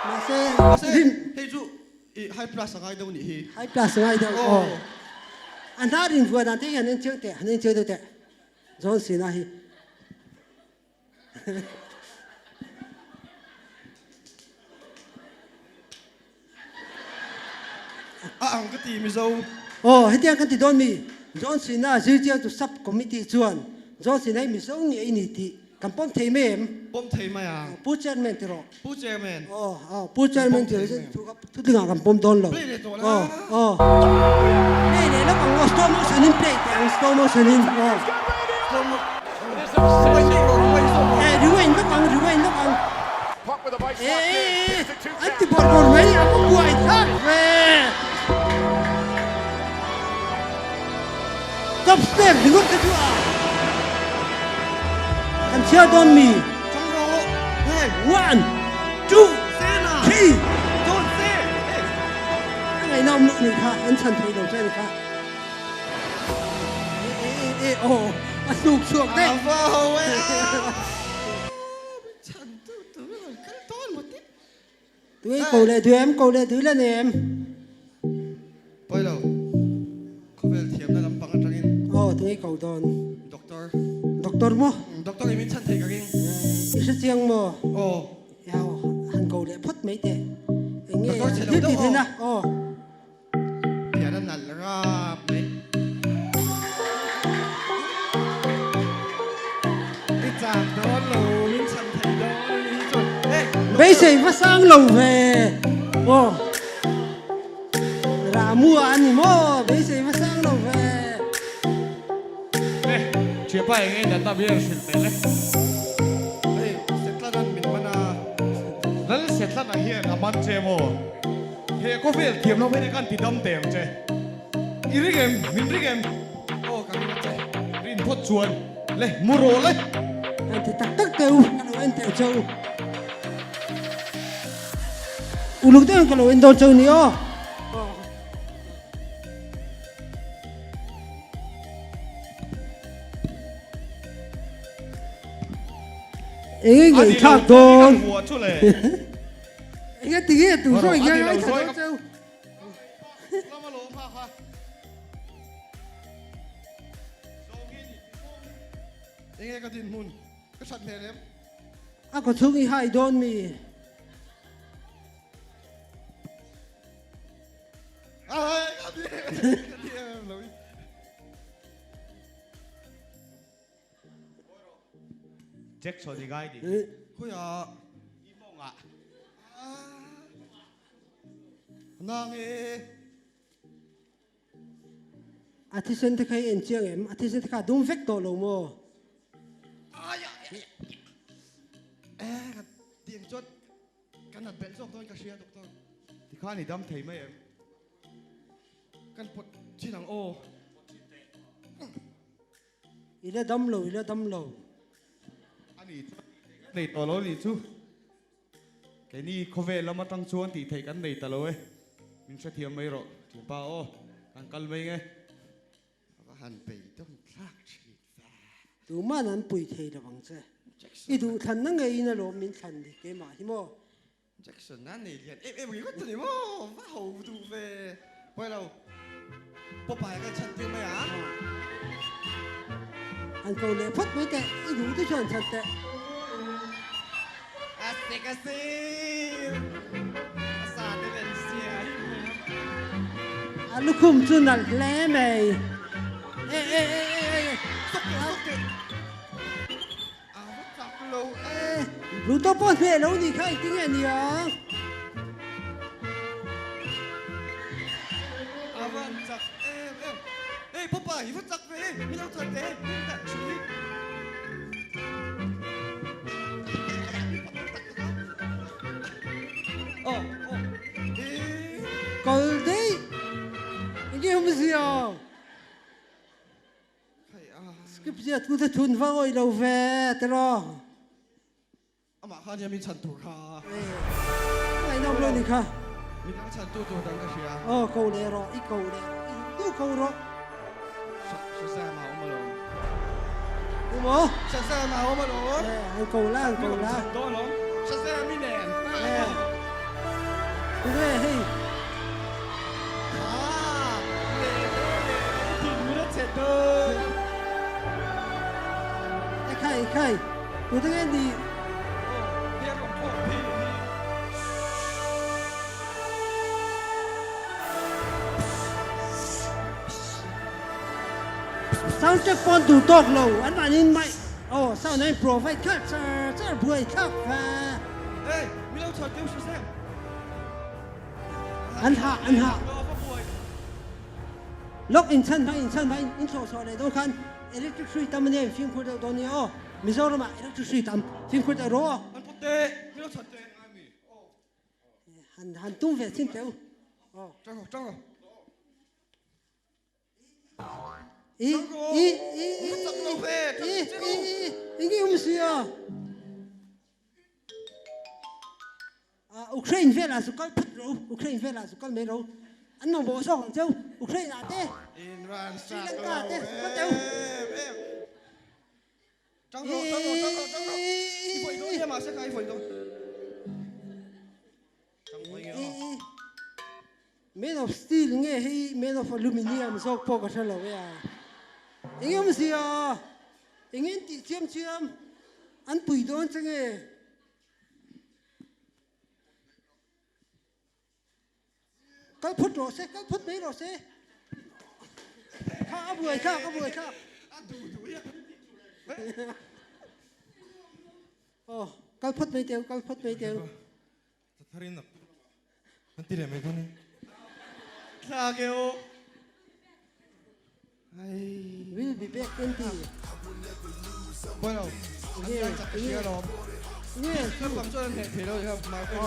[SPEAKER 8] Mahse rin.
[SPEAKER 9] Hei chu i high plus a ngai deuh nih hi.
[SPEAKER 8] High plus a ngai deuh aw. A hnar in vuah dan te hi han en chiang teh han en chiang deuh teh. John Cena hi.
[SPEAKER 9] A ang ka ti Mizo.
[SPEAKER 8] Aw, hetiang kan ti dawn mi? John Cena zirchiang tu sub committee chuan John Cena hi Mizo nge i ni tih kan pawm thei mai em?
[SPEAKER 9] Pawm thei mai ang.
[SPEAKER 8] Pu Chairman ti rawh.
[SPEAKER 9] Pu Chairman.
[SPEAKER 8] Aw, aw, Pu Chairman ti rawh thu ka thu dingah kan pawm dawn lo.
[SPEAKER 9] Play leh tawh la.
[SPEAKER 8] Aw, aw. Play leh lawk ang aw, slow motion in play teh ang, slow motion in, aw.
[SPEAKER 9] Slow mo. Rewind lawk ang.
[SPEAKER 8] Ee, an ti bawrh bawrh mai, a va buai thlak ve. Top step ringawt kha chu a kan chhiar dawn mi. One, two, three. A ngaihna awm loh nih kha, an chhan thei lo che a ni kha. E, e, e, aw, a hnuk chhuak daih. Tui ko leh duh em, ko leh duh la nei em?
[SPEAKER 5] Pawi lo, khawvel thiamna lampang atangin.
[SPEAKER 8] Aw, tui ko dawn.
[SPEAKER 5] Doctor.
[SPEAKER 8] Doctor maw?
[SPEAKER 5] Doctor i min chhan thei ka ring.
[SPEAKER 8] I hre chiang maw?
[SPEAKER 5] Aw.
[SPEAKER 8] Aw, han ko leh phawt mai teh. Eng nge?
[SPEAKER 5] Doctor chhe lo deuh aw.
[SPEAKER 8] Aw.
[SPEAKER 5] Pian a nalh rap mai. I chak dawn lo, min chhan thei dawn a ni hi chuan. Hey!
[SPEAKER 8] Beisei va sang lo ve. Aw. Ramua a ni maw? Beisei va sang lo ve.
[SPEAKER 10] Le, thianpa eng nge natna bial hrilh teh le.
[SPEAKER 5] Hei, Setlana'n min man a.
[SPEAKER 10] Lal Setlana hian a man che maw? He khawvel thiam lo hian kan ti dam teh ang che. I ring em? Min ring em?
[SPEAKER 5] Aw ka ring a che.
[SPEAKER 10] Rin phawt chuan le mu rawh le.
[SPEAKER 8] An ti tak tak teh u, ka lo en teh che u. Uluk deuhin ka lo en dawn che u ni aw. Eng nge ngaihthlak dawn? Enge ti nge tu sawi nge ngai tha dawn cheu.
[SPEAKER 5] Enge ka dinhmun ka that hmel em?
[SPEAKER 8] A kaw chhung i hai dawn mi?
[SPEAKER 10] Jackson i ngai ni.
[SPEAKER 5] Khawiah?
[SPEAKER 10] I mawngah.
[SPEAKER 5] Nang e.
[SPEAKER 8] A thisen te kha i en chiang em? A thisen te kha a dum vek tawh lo maw?
[SPEAKER 5] E ka tiang chuan ka nat belh zawk dawn ka hria doctor.
[SPEAKER 10] Tikhan i dam thei mai em?
[SPEAKER 5] Kan pawt thin ang aw.
[SPEAKER 8] I la dam lo, i la dam lo.
[SPEAKER 10] A ni chu kan nei tawh lo a nih chu. Keini khawvel lam atang chuan tih theih kan nei ta lo e. Min hrethiam mai rawh thianpa aw, kan kal mai nge.
[SPEAKER 5] A va han beidawng thlak thin ve.
[SPEAKER 8] Tuman an pui thei lo ang che. I duhthlanna ngeiin alawm min thlan ni keimah hi maw?
[SPEAKER 5] Jackson a nei lian em em ringawt a ni maw? Va ho duh ve. Pawi lo, Popeye ka chhan tir mai a.
[SPEAKER 8] An ko leh phawt mai teh, i duh te chuan chhan teh.
[SPEAKER 5] A sek a sir, a sa te vel sia hi mai a.
[SPEAKER 8] A lukhum chu nalh hle mai. E e e e e.
[SPEAKER 5] Sawk teh, sawk teh. A va chak lo e.
[SPEAKER 8] Pluto pawh hneh lo nih kha engtin nge ni ang?
[SPEAKER 5] A va chak em em. Hey Papa i va chak ve e, min lo chhan teh e, min dah chhun hi. Oh oh e.
[SPEAKER 8] Kal daih. Engtin awm zia? Script zia thu te thun va awih lo ve tiraw.
[SPEAKER 5] Amah kha nia min chhan tur kha.
[SPEAKER 8] Ngaihnawm lo ni kha.
[SPEAKER 5] Min dang chhan tu tur dang ka hria.
[SPEAKER 8] Aw ko leh rawh, i ko leh rawh, i duh duh ko rawh.
[SPEAKER 5] Shazam a awm alawm.
[SPEAKER 8] Tu maw?
[SPEAKER 5] Shazam a awm alawm.
[SPEAKER 8] An ko la, an ko la.
[SPEAKER 5] Min rawn chhan dawn alawm. Shazam i nen.
[SPEAKER 8] Tu nge hei? Khai khai tu te nge ni Sound check pawn duh tawk lo an mahni in mic aw sound an in provide kha char char buai thlak va. An hah, an hah. Lawk in chhan hmang, in chhan hmang, in thlawh chhuah leh dawn khan electric hrui tam ania in fimkhur deuh dawn nia aw. Mizoram ah electric hrui tam fimkhur deuh rawh aw.
[SPEAKER 5] An put teh, mi lo chhan teh.
[SPEAKER 8] Han han tum ve chin teu. Oh.
[SPEAKER 5] Tang rawh, tang rawh.
[SPEAKER 8] I i i i i i i nge um sia. Ukraine velah zu kal phat ro, Ukraine velah zu kal mai ro. An mamawh zawk ang cheu, Ukraine ah te, Sri Lanka te zu kal teu.
[SPEAKER 5] Tang rawh, tang rawh, tang rawh, tang rawh. I vawi dawn nia mahse kha i vawi dawn. Tang vawi nge aw.
[SPEAKER 8] Man of steel nge hei man of aluminium zawk pawh ka hre lo e a. Eng awmzia? Eng en tih chiam chiam an pui dawn che nge? Kal phut rawh se, kal phut mai rawh se. Kha a buai thlak, a buai thlak. Aw, kal phut mai teu, kal phut mai teu.
[SPEAKER 5] Tharin an ti leh mai dawn e. Thlak e aw.
[SPEAKER 8] Will be back in ti.
[SPEAKER 5] Bueno, nge lo. Nge bang chuan an thei lo kha mai ko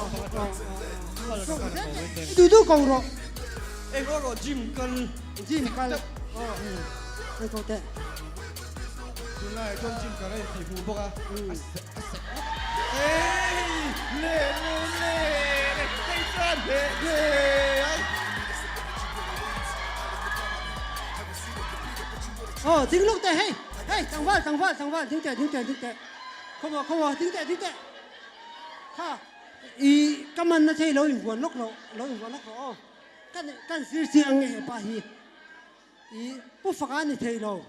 [SPEAKER 8] Du du ko ro.
[SPEAKER 5] Eng ro ro gym kal.
[SPEAKER 8] Gym kal. Oh. Ai ko te.
[SPEAKER 5] Tunlai chuan gym kal a inti hmuh bawk a. Ei le le le le hei chuan he he ai.
[SPEAKER 8] Oh ding luk te hei hei tlangval tlangval tlangval ding teh ding teh ding teh khaw khaw ding teh ding teh kha i ka man na thei lo in vuan lawk rawh lo in vuan lawk rawh aw kan kan zir chiang nge he pa hi i pu faka ni thei lo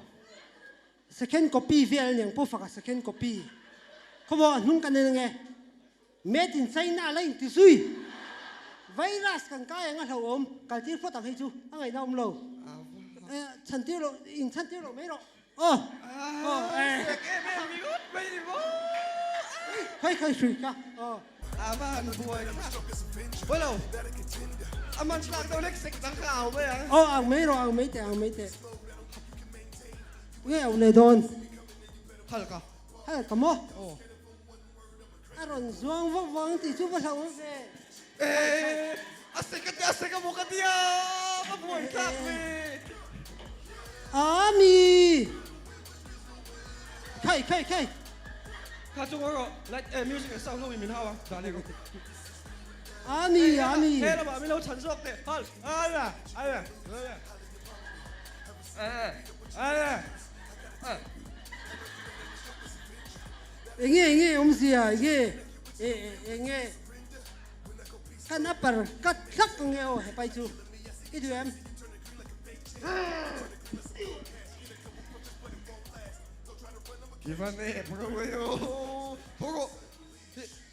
[SPEAKER 8] Second copy vel aniang pawh fak a second copy. Khawmaw a hnung kan en ange. Made in China la inti zui. Virus kan kai ang a hlauhawm kaltir phawt ang hei chu a ngaihna awm lo. Chhantir loh in chhantir loh mai rawh. Aw. Aw. Khawi khawi hrui ka. Aw.
[SPEAKER 5] A va han buai thlak. Buai lo. A man thlak deuh hlek sek dang kha au mai ang.
[SPEAKER 8] Aw ang mai rawh ang mai teh ang mai teh. Nge au leh dawn?
[SPEAKER 5] Halka.
[SPEAKER 8] Halka maw?
[SPEAKER 5] Aw.
[SPEAKER 8] A rawn zuang vak vang tih chu va hlauh awm ve.
[SPEAKER 5] Eeh a sek a tia a sek a maw ka tia va buai thlak ve.
[SPEAKER 8] Ami! Khai khai khai.
[SPEAKER 5] Kha chu ngawi rawh light eh music and sound ho in min hau a dah leh rawh.
[SPEAKER 8] Ami ami.
[SPEAKER 5] He lamah min lo chhan zawk teh hal ala ala ala.
[SPEAKER 8] Enge enge awmzia enge enge kan upper cut hlak ange aw hepai chu i duh em?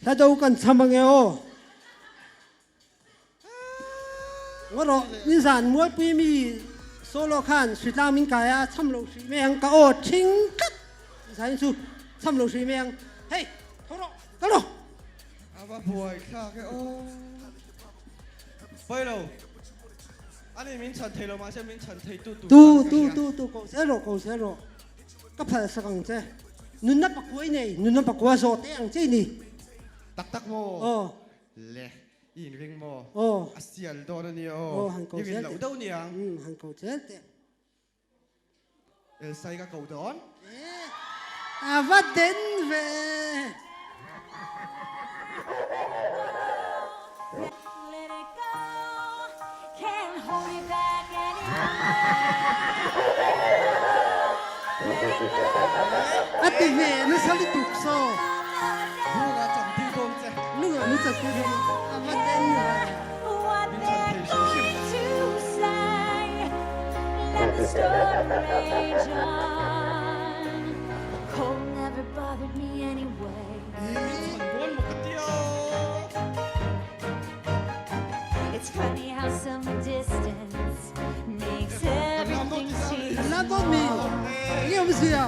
[SPEAKER 8] Hla do kan cham ange aw. Ngaw rawh, nizan Mualpui mi solo khan hritlang min kai a, cham lo hrih mai ang, ka aw thing tlat zain chu cham lo hrih mai ang, hei tho rawh, kal rawh.
[SPEAKER 5] A va buai thlak e aw. Pawi lo, ani min chhan thei lo mahse min chhan thei tu tur
[SPEAKER 8] Tu tu tu tu ko zel rawh ko zel rawh, ka phal sak ang che, nunna pakua i nei, nunna pakua zawh teh ang che i ni.
[SPEAKER 5] Tak tak maw?
[SPEAKER 8] Aw.
[SPEAKER 5] Le, i inring maw?
[SPEAKER 8] Aw.
[SPEAKER 5] A sial dawn a nia aw.
[SPEAKER 8] Aw, han ko
[SPEAKER 5] I rin
[SPEAKER 8] zel
[SPEAKER 5] loh
[SPEAKER 8] teh.
[SPEAKER 5] deuh niang.
[SPEAKER 8] Umm, han ko zel teh.
[SPEAKER 5] Elsai ka ko dawn.
[SPEAKER 8] Eh, a va den ve. A ti ve nasa lutuk saw.
[SPEAKER 5] Lung a cham tir dawn che.
[SPEAKER 8] Lung a min cham tir dawn a va ten ve.
[SPEAKER 5] Min chhan thei hrim hrim. Min chhan dawn maw ka tia.
[SPEAKER 8] Kan la dawn mi enge awm zia.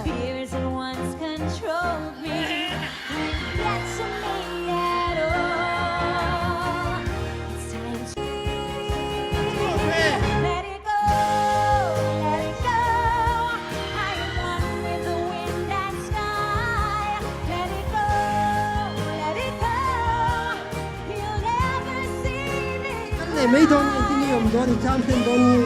[SPEAKER 8] leh mai dawn nge engtin nge awm dawn i cham hlen dawn nge?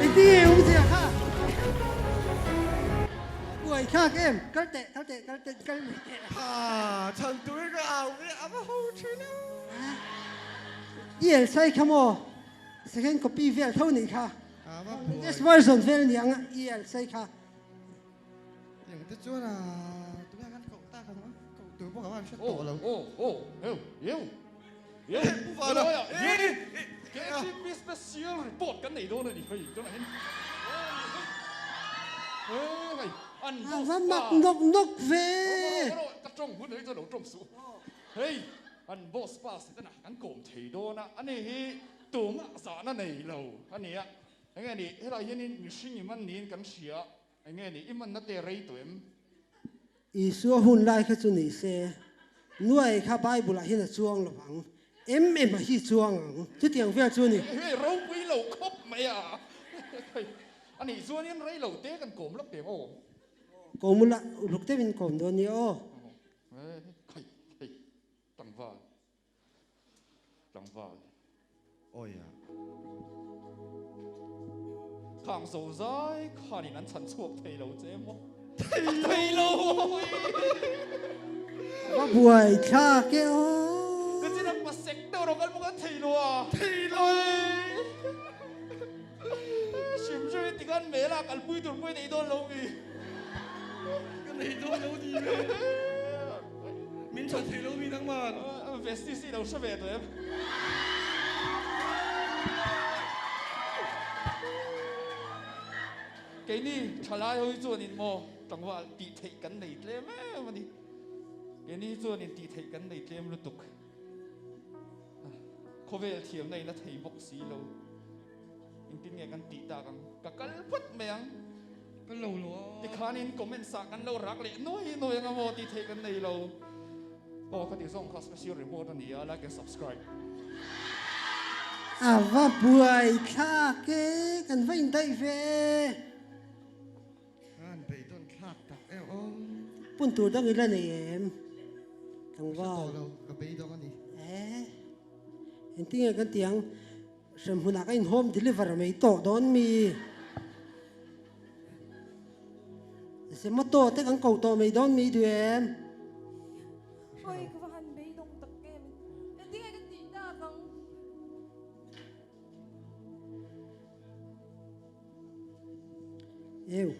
[SPEAKER 8] Engtin nge awm zia kha? Buai thlak em? Kal teh, kal teh, kal teh, kal mai teh.
[SPEAKER 9] Ha, chhan turin ka au ve a va ho thin a.
[SPEAKER 8] I el sai kha maw? Second copy vel tho nih kha. Latest version vel ni ang i el sai kha.
[SPEAKER 9] Tiang te chuan a tunge kan koh tak ang a koh tur pawh ka van hre tawh lo.
[SPEAKER 11] Oh oh eu eu eu
[SPEAKER 9] Pu Vana
[SPEAKER 11] KTP special report kan nei dawn a ni hei tunah hian hei an boss
[SPEAKER 8] Va mak nawk nawk ve.
[SPEAKER 11] Ka tawng hun hei chuan lo tawng suh. Hei an boss pa Setana kan kawm thei dawn a ani hi tumah zahna nei lo a ni a enge ni helai hianin mihring i man niin kan hria enge ni i manna te rei tawh em?
[SPEAKER 8] Isua hun lai kha chu ni se, Nuai kha Bible ah hian a chuang lo vang, em em a hi chuang ang, chutiang vel chu ni.
[SPEAKER 11] Hei ropui lo khawp mai a, a nih chuanin rei lo te kan kawm lawk teh aw.
[SPEAKER 8] Kawm ula, uluk deuhin kawm dawn nia aw.
[SPEAKER 11] Khai hei tlangval tlangval
[SPEAKER 9] Awi a.
[SPEAKER 11] Khang zo zai khanin an chhan chhuak thei lo che maw? Thei lo!
[SPEAKER 8] Va buai thlak e aw.
[SPEAKER 11] Ka chin a pasek deuh rawh kal bawk a thei lo a.
[SPEAKER 9] Thei lo!
[SPEAKER 11] Hrim hrim i tikhan mel a kalpui tur pawh i nei dawn lo mi.
[SPEAKER 9] Ka nei dawn lo ni ve. Min chhan thei lo mi nangman.
[SPEAKER 11] Vestis i lo hre ve tawh em? Keini thalai ho hi chuanin maw tlangval tih theih kan nei tlem em a ni. Keini hi chuanin tih theih kan nei tlem lutuk. Khawvel thiamna in a thei bawk si lo. Engtin nge kan tih tak ang? Ka kal phawt mai ang.
[SPEAKER 9] Ka lo lo a.
[SPEAKER 11] Tikhanin comments ah kan lo rak leh nuai nuai ang a maw tih theih kan nei lo. Aw ka tih zawng kha special report a ni a, like and subscribe.
[SPEAKER 8] A va buai thlak e, kan va indaih ve.
[SPEAKER 9] An beidawn thlak tak e aw.
[SPEAKER 8] Pun tur dang ila nei em? Tlangval.
[SPEAKER 9] Ka hre tawh lo, ka beidawng a ni.
[SPEAKER 8] Eh, engtinge kan ti ang? Hremhmunah ka in home deliver mai tawh dawn mi? Zomato te kan ko tawh mai dawn mi duh em?
[SPEAKER 12] Oi, ka va han beidawng tak em? Engtinge kan tih tak ang?
[SPEAKER 8] Eu,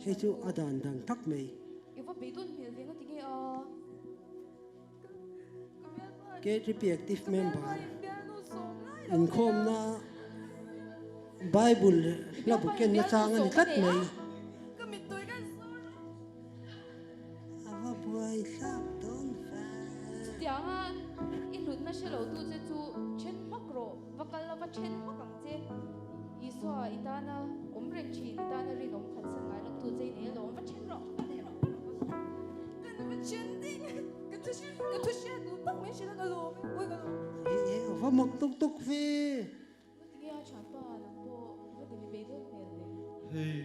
[SPEAKER 8] hei chu a dan dan tak mai. KTP active member inkhawmna Bible hla bu kenna chang a ni tlat mai. A va buai thlak dawn ve.
[SPEAKER 12] Chutianga i hlutna hre lo tu che chu then hmak rawh. Va kal la va then hmak ang che. Isua i tana awm reng thin, i tana rinawm phatsan ngai lo tu che i nei alawm. Va then rawh, va leh rawh, va rawh, va rawh. Kan va then ding a, ka thu ka thu hriat duh tak mai hrilh a ka lawm e, ui ka lawm.
[SPEAKER 8] E e a va mak tuk tuk ve.
[SPEAKER 12] Tinge a thianpa nang pawh va ti ve dawn hmel ve.
[SPEAKER 9] Hei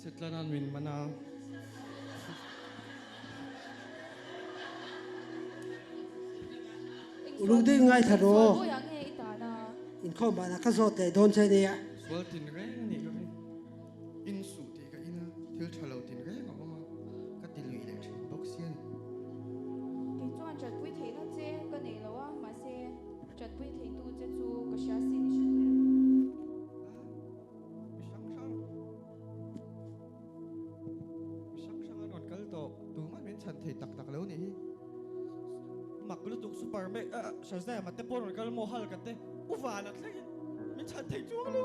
[SPEAKER 9] Setlanan min man a.
[SPEAKER 8] Uluk deuh in ngaithla rawh. Inkhawm banah ka zawt leh dawn che nia.
[SPEAKER 9] Sual tin reng a nih ka ring. In suh tih ka in a, thil tha lo tin reng a awm a, ka ti lui leh thin bawk sia ni.
[SPEAKER 12] Kei chuan chatpui theihna che ka nei lo a, mahse chatpui theitu che chu ka hria sin i hre duh em?
[SPEAKER 9] Mi hrang hrang mi hrang hrang an rawn kal tawh tumah min chhan thei tak tak lo nih hi mak lutuk super me Shazam a te pawh rawn kal maw Hulk a te u van a thlengin min chhan thei chuang lo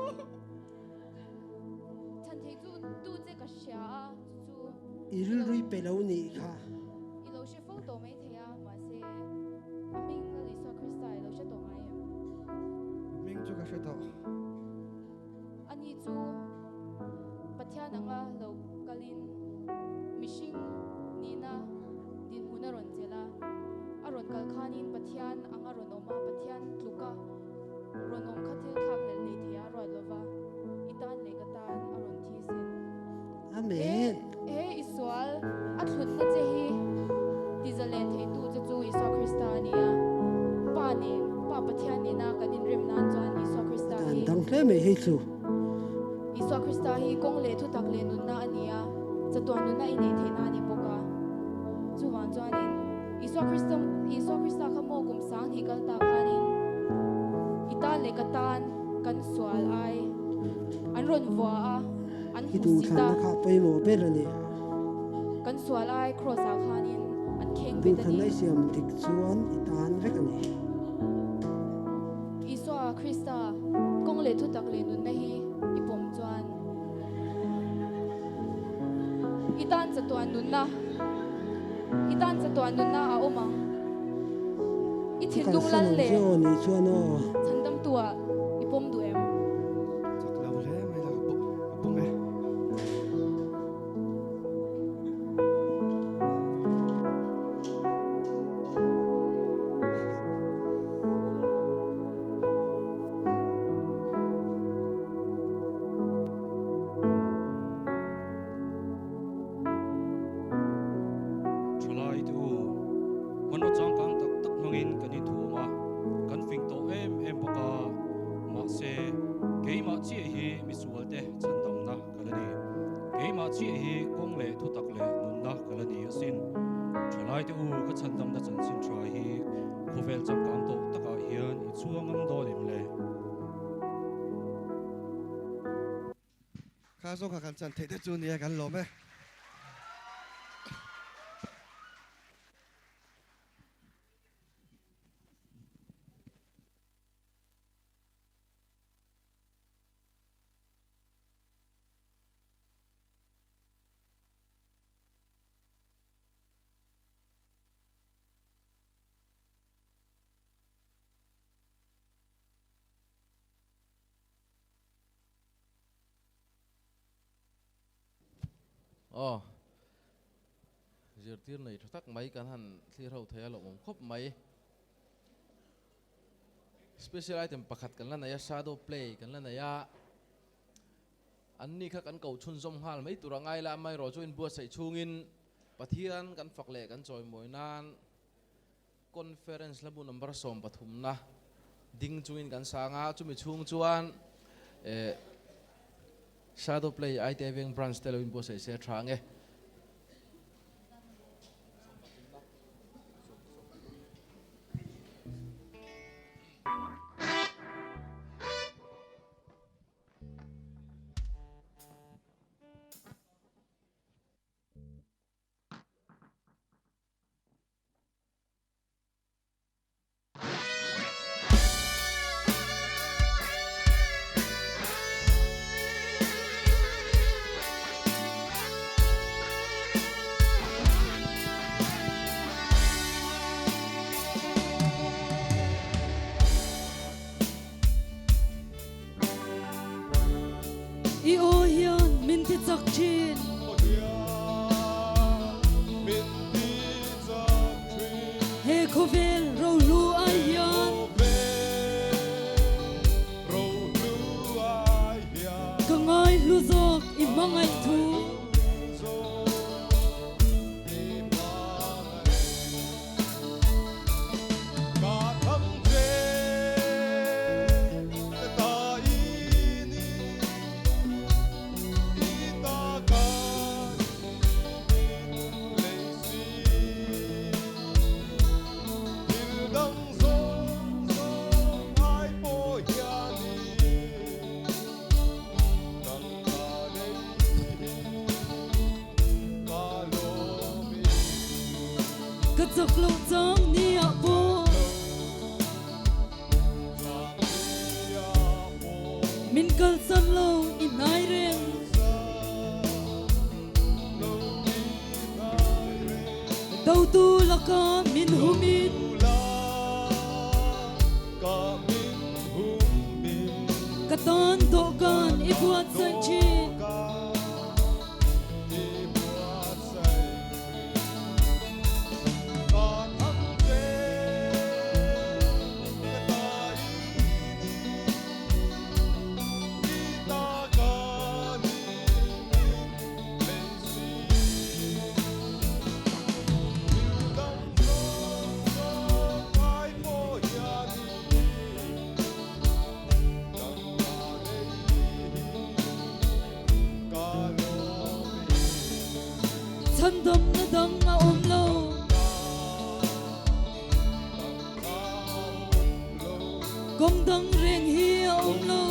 [SPEAKER 12] Chhan thei chu tu che ka hria a chu chu
[SPEAKER 8] I rilrui pe lo nih kha.
[SPEAKER 12] I lo hre fo tawh mai thei a mahse a hming Lal Isua Krista i lo hre tawh ngai em?
[SPEAKER 9] A hming chu ka hre tawh.
[SPEAKER 12] Ani chu Pathian anga lo kalin mihring nihna dinhmun a rawn chelh a, a rawn kal khanin Pathian anga rawn awm a, Pathian tluka rawn awm kha thil thlak leh hlei thei a ruat lova, i tan leh ka tan a rawn thi sin.
[SPEAKER 8] Amen.
[SPEAKER 12] He
[SPEAKER 8] hle mai hei chu.
[SPEAKER 12] Isua Krista hi kawng leh thutak leh nunna a ni a, chatuan nunna i neih theihna a ni bawk a. Chuvang chuanin Isua Krista Isua Krista kha maw kum sang hnih kal ta khanin i tan leh ka tan kan sual ai an rawn vua a, an
[SPEAKER 8] I
[SPEAKER 12] hmusit a.
[SPEAKER 8] duhthlanna kha a pawimawh ber a ni.
[SPEAKER 12] Kan sual ai Kraws ah khanin an kheng bet a ni.
[SPEAKER 8] Duhthlanna i siam dik chuan i tan vek a ni.
[SPEAKER 12] Isua Krista kawng leh thutak leh nunna hi i pawm chuan i tan chatuan nunna i tan chatuan nunna a awm ang. I
[SPEAKER 8] Ka
[SPEAKER 12] thinlung
[SPEAKER 8] kalsan
[SPEAKER 12] lal
[SPEAKER 8] ang
[SPEAKER 12] leh
[SPEAKER 8] che aw nih chuan aw.
[SPEAKER 12] chhandamtu ah i pawm duh em?
[SPEAKER 9] Chak lo hle mai la ka pawm e.
[SPEAKER 13] Thalai te u, hmanraw changkang tak tak hmangin kan inthuam a, kan fing tawh em em bawk a, mahse keimah chiah hi misualte chhandamna ka la ni. Keimah chiah hi kawng leh thutak leh nunna ka la ni asin. Thalai te u, ka chhandamna chanchin tha hi khawvel changkang tawh takah hian i chhuang ngam dawn em le?
[SPEAKER 9] Kha zawng kha kan chan theih te chu nia kan lawm e.
[SPEAKER 1] Aw, zirtir nei tha tak mai kan han thlir ho thei a lawmawm khawp mai. Special item pakhat kan la nei a, shadow play kan la nei a. Anni kha kan ko chhunzawm nghal mai tur a ngai la, amaherawh chu inbuatsaih chhungin Pathian kan fak leh kan chawimawi nan Conference hlabu number 13 na ding chungin kan sang a, chumi chhung chuan eh Shadow Play Aite Veng Branch te lo inbuatsaih se a tha ang e.
[SPEAKER 3] I aw hian min ti chak thin. He khawvel rohlu ai hian. Ka ngai hlu zawk i hmangaih thu. Ka chak loh chang ni ah pawh Min kalsan lo i hnai reng. Dotu laka min hum in. Ka tan dawhkan i buatsaih chin. Chhandamna dang a awm lo. Kawng dang reng hi a awm lo.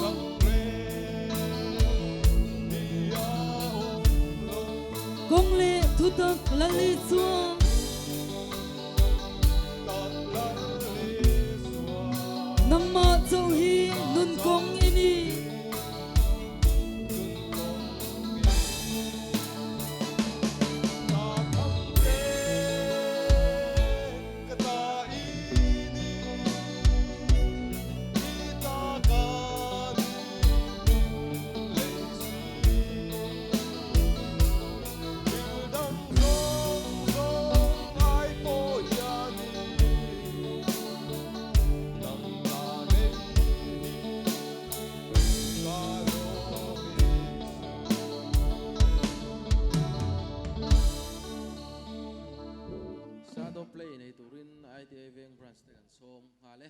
[SPEAKER 3] Kawng leh thutak Lal Isua. Nangmah chauh hi nun kawng i ni.
[SPEAKER 1] Shadow play nei turin ITI Veng Branch te kan sawm nghal e.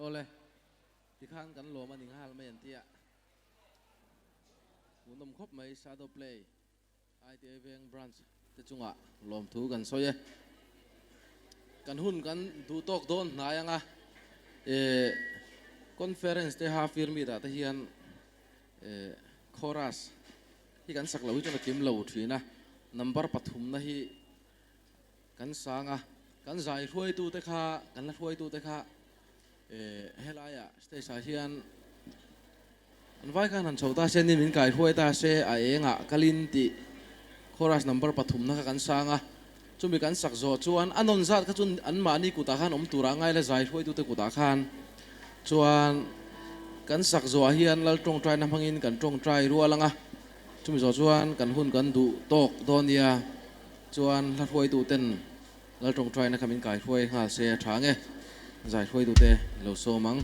[SPEAKER 1] Awle, tikhan kan lawm a ni nghal mai an tia. Hmuhnawm khawp mai Shadow Play ITI Veng Branch te chungah lawmthu kan sawi e. Kan hun kan duh tawk dawn hnai anga eh conference te ha firmi dah te hian eh chorus hi kan sak lo hi chuan a kim lo thin a, number pathumna hi kan sang a, kan zai hruaitu te kha kan la hruaitu te kha eh helaiah stage ah hian an vai khan han chho ta se ni min kai hruai ta se a engah kalin tih chorus number pathumna kha kan sang a, chumi kan sak zawh chuan a nawn zat kha chu anmahni kutah khan awm turah ngai la zai hruaitute kutah khan chuan kan sak zawhah hian lal tawngtaina hmangin kan tawngtai rual ang a, chumi zawh chuan kan hun kan duh tawk dawn nia. Chuan hla hruaituten Lal tawngtaina kha min kai hruai nghal se a tha ange, zai hruaitute i lo sawm ang.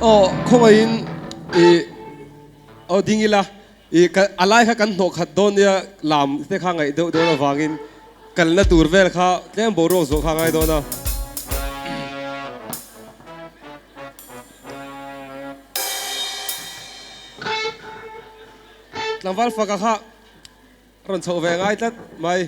[SPEAKER 14] Aw khawngaihin i aw ding ila i ka a lai kha kan hnawh khat dawn nia lam te kha ngaih deuh dawn avangin kalna tur vel kha tlem boruak zawh kha a ngai dawn a. Tlangval faka kha rawn chhoh ve ngai tlat mai.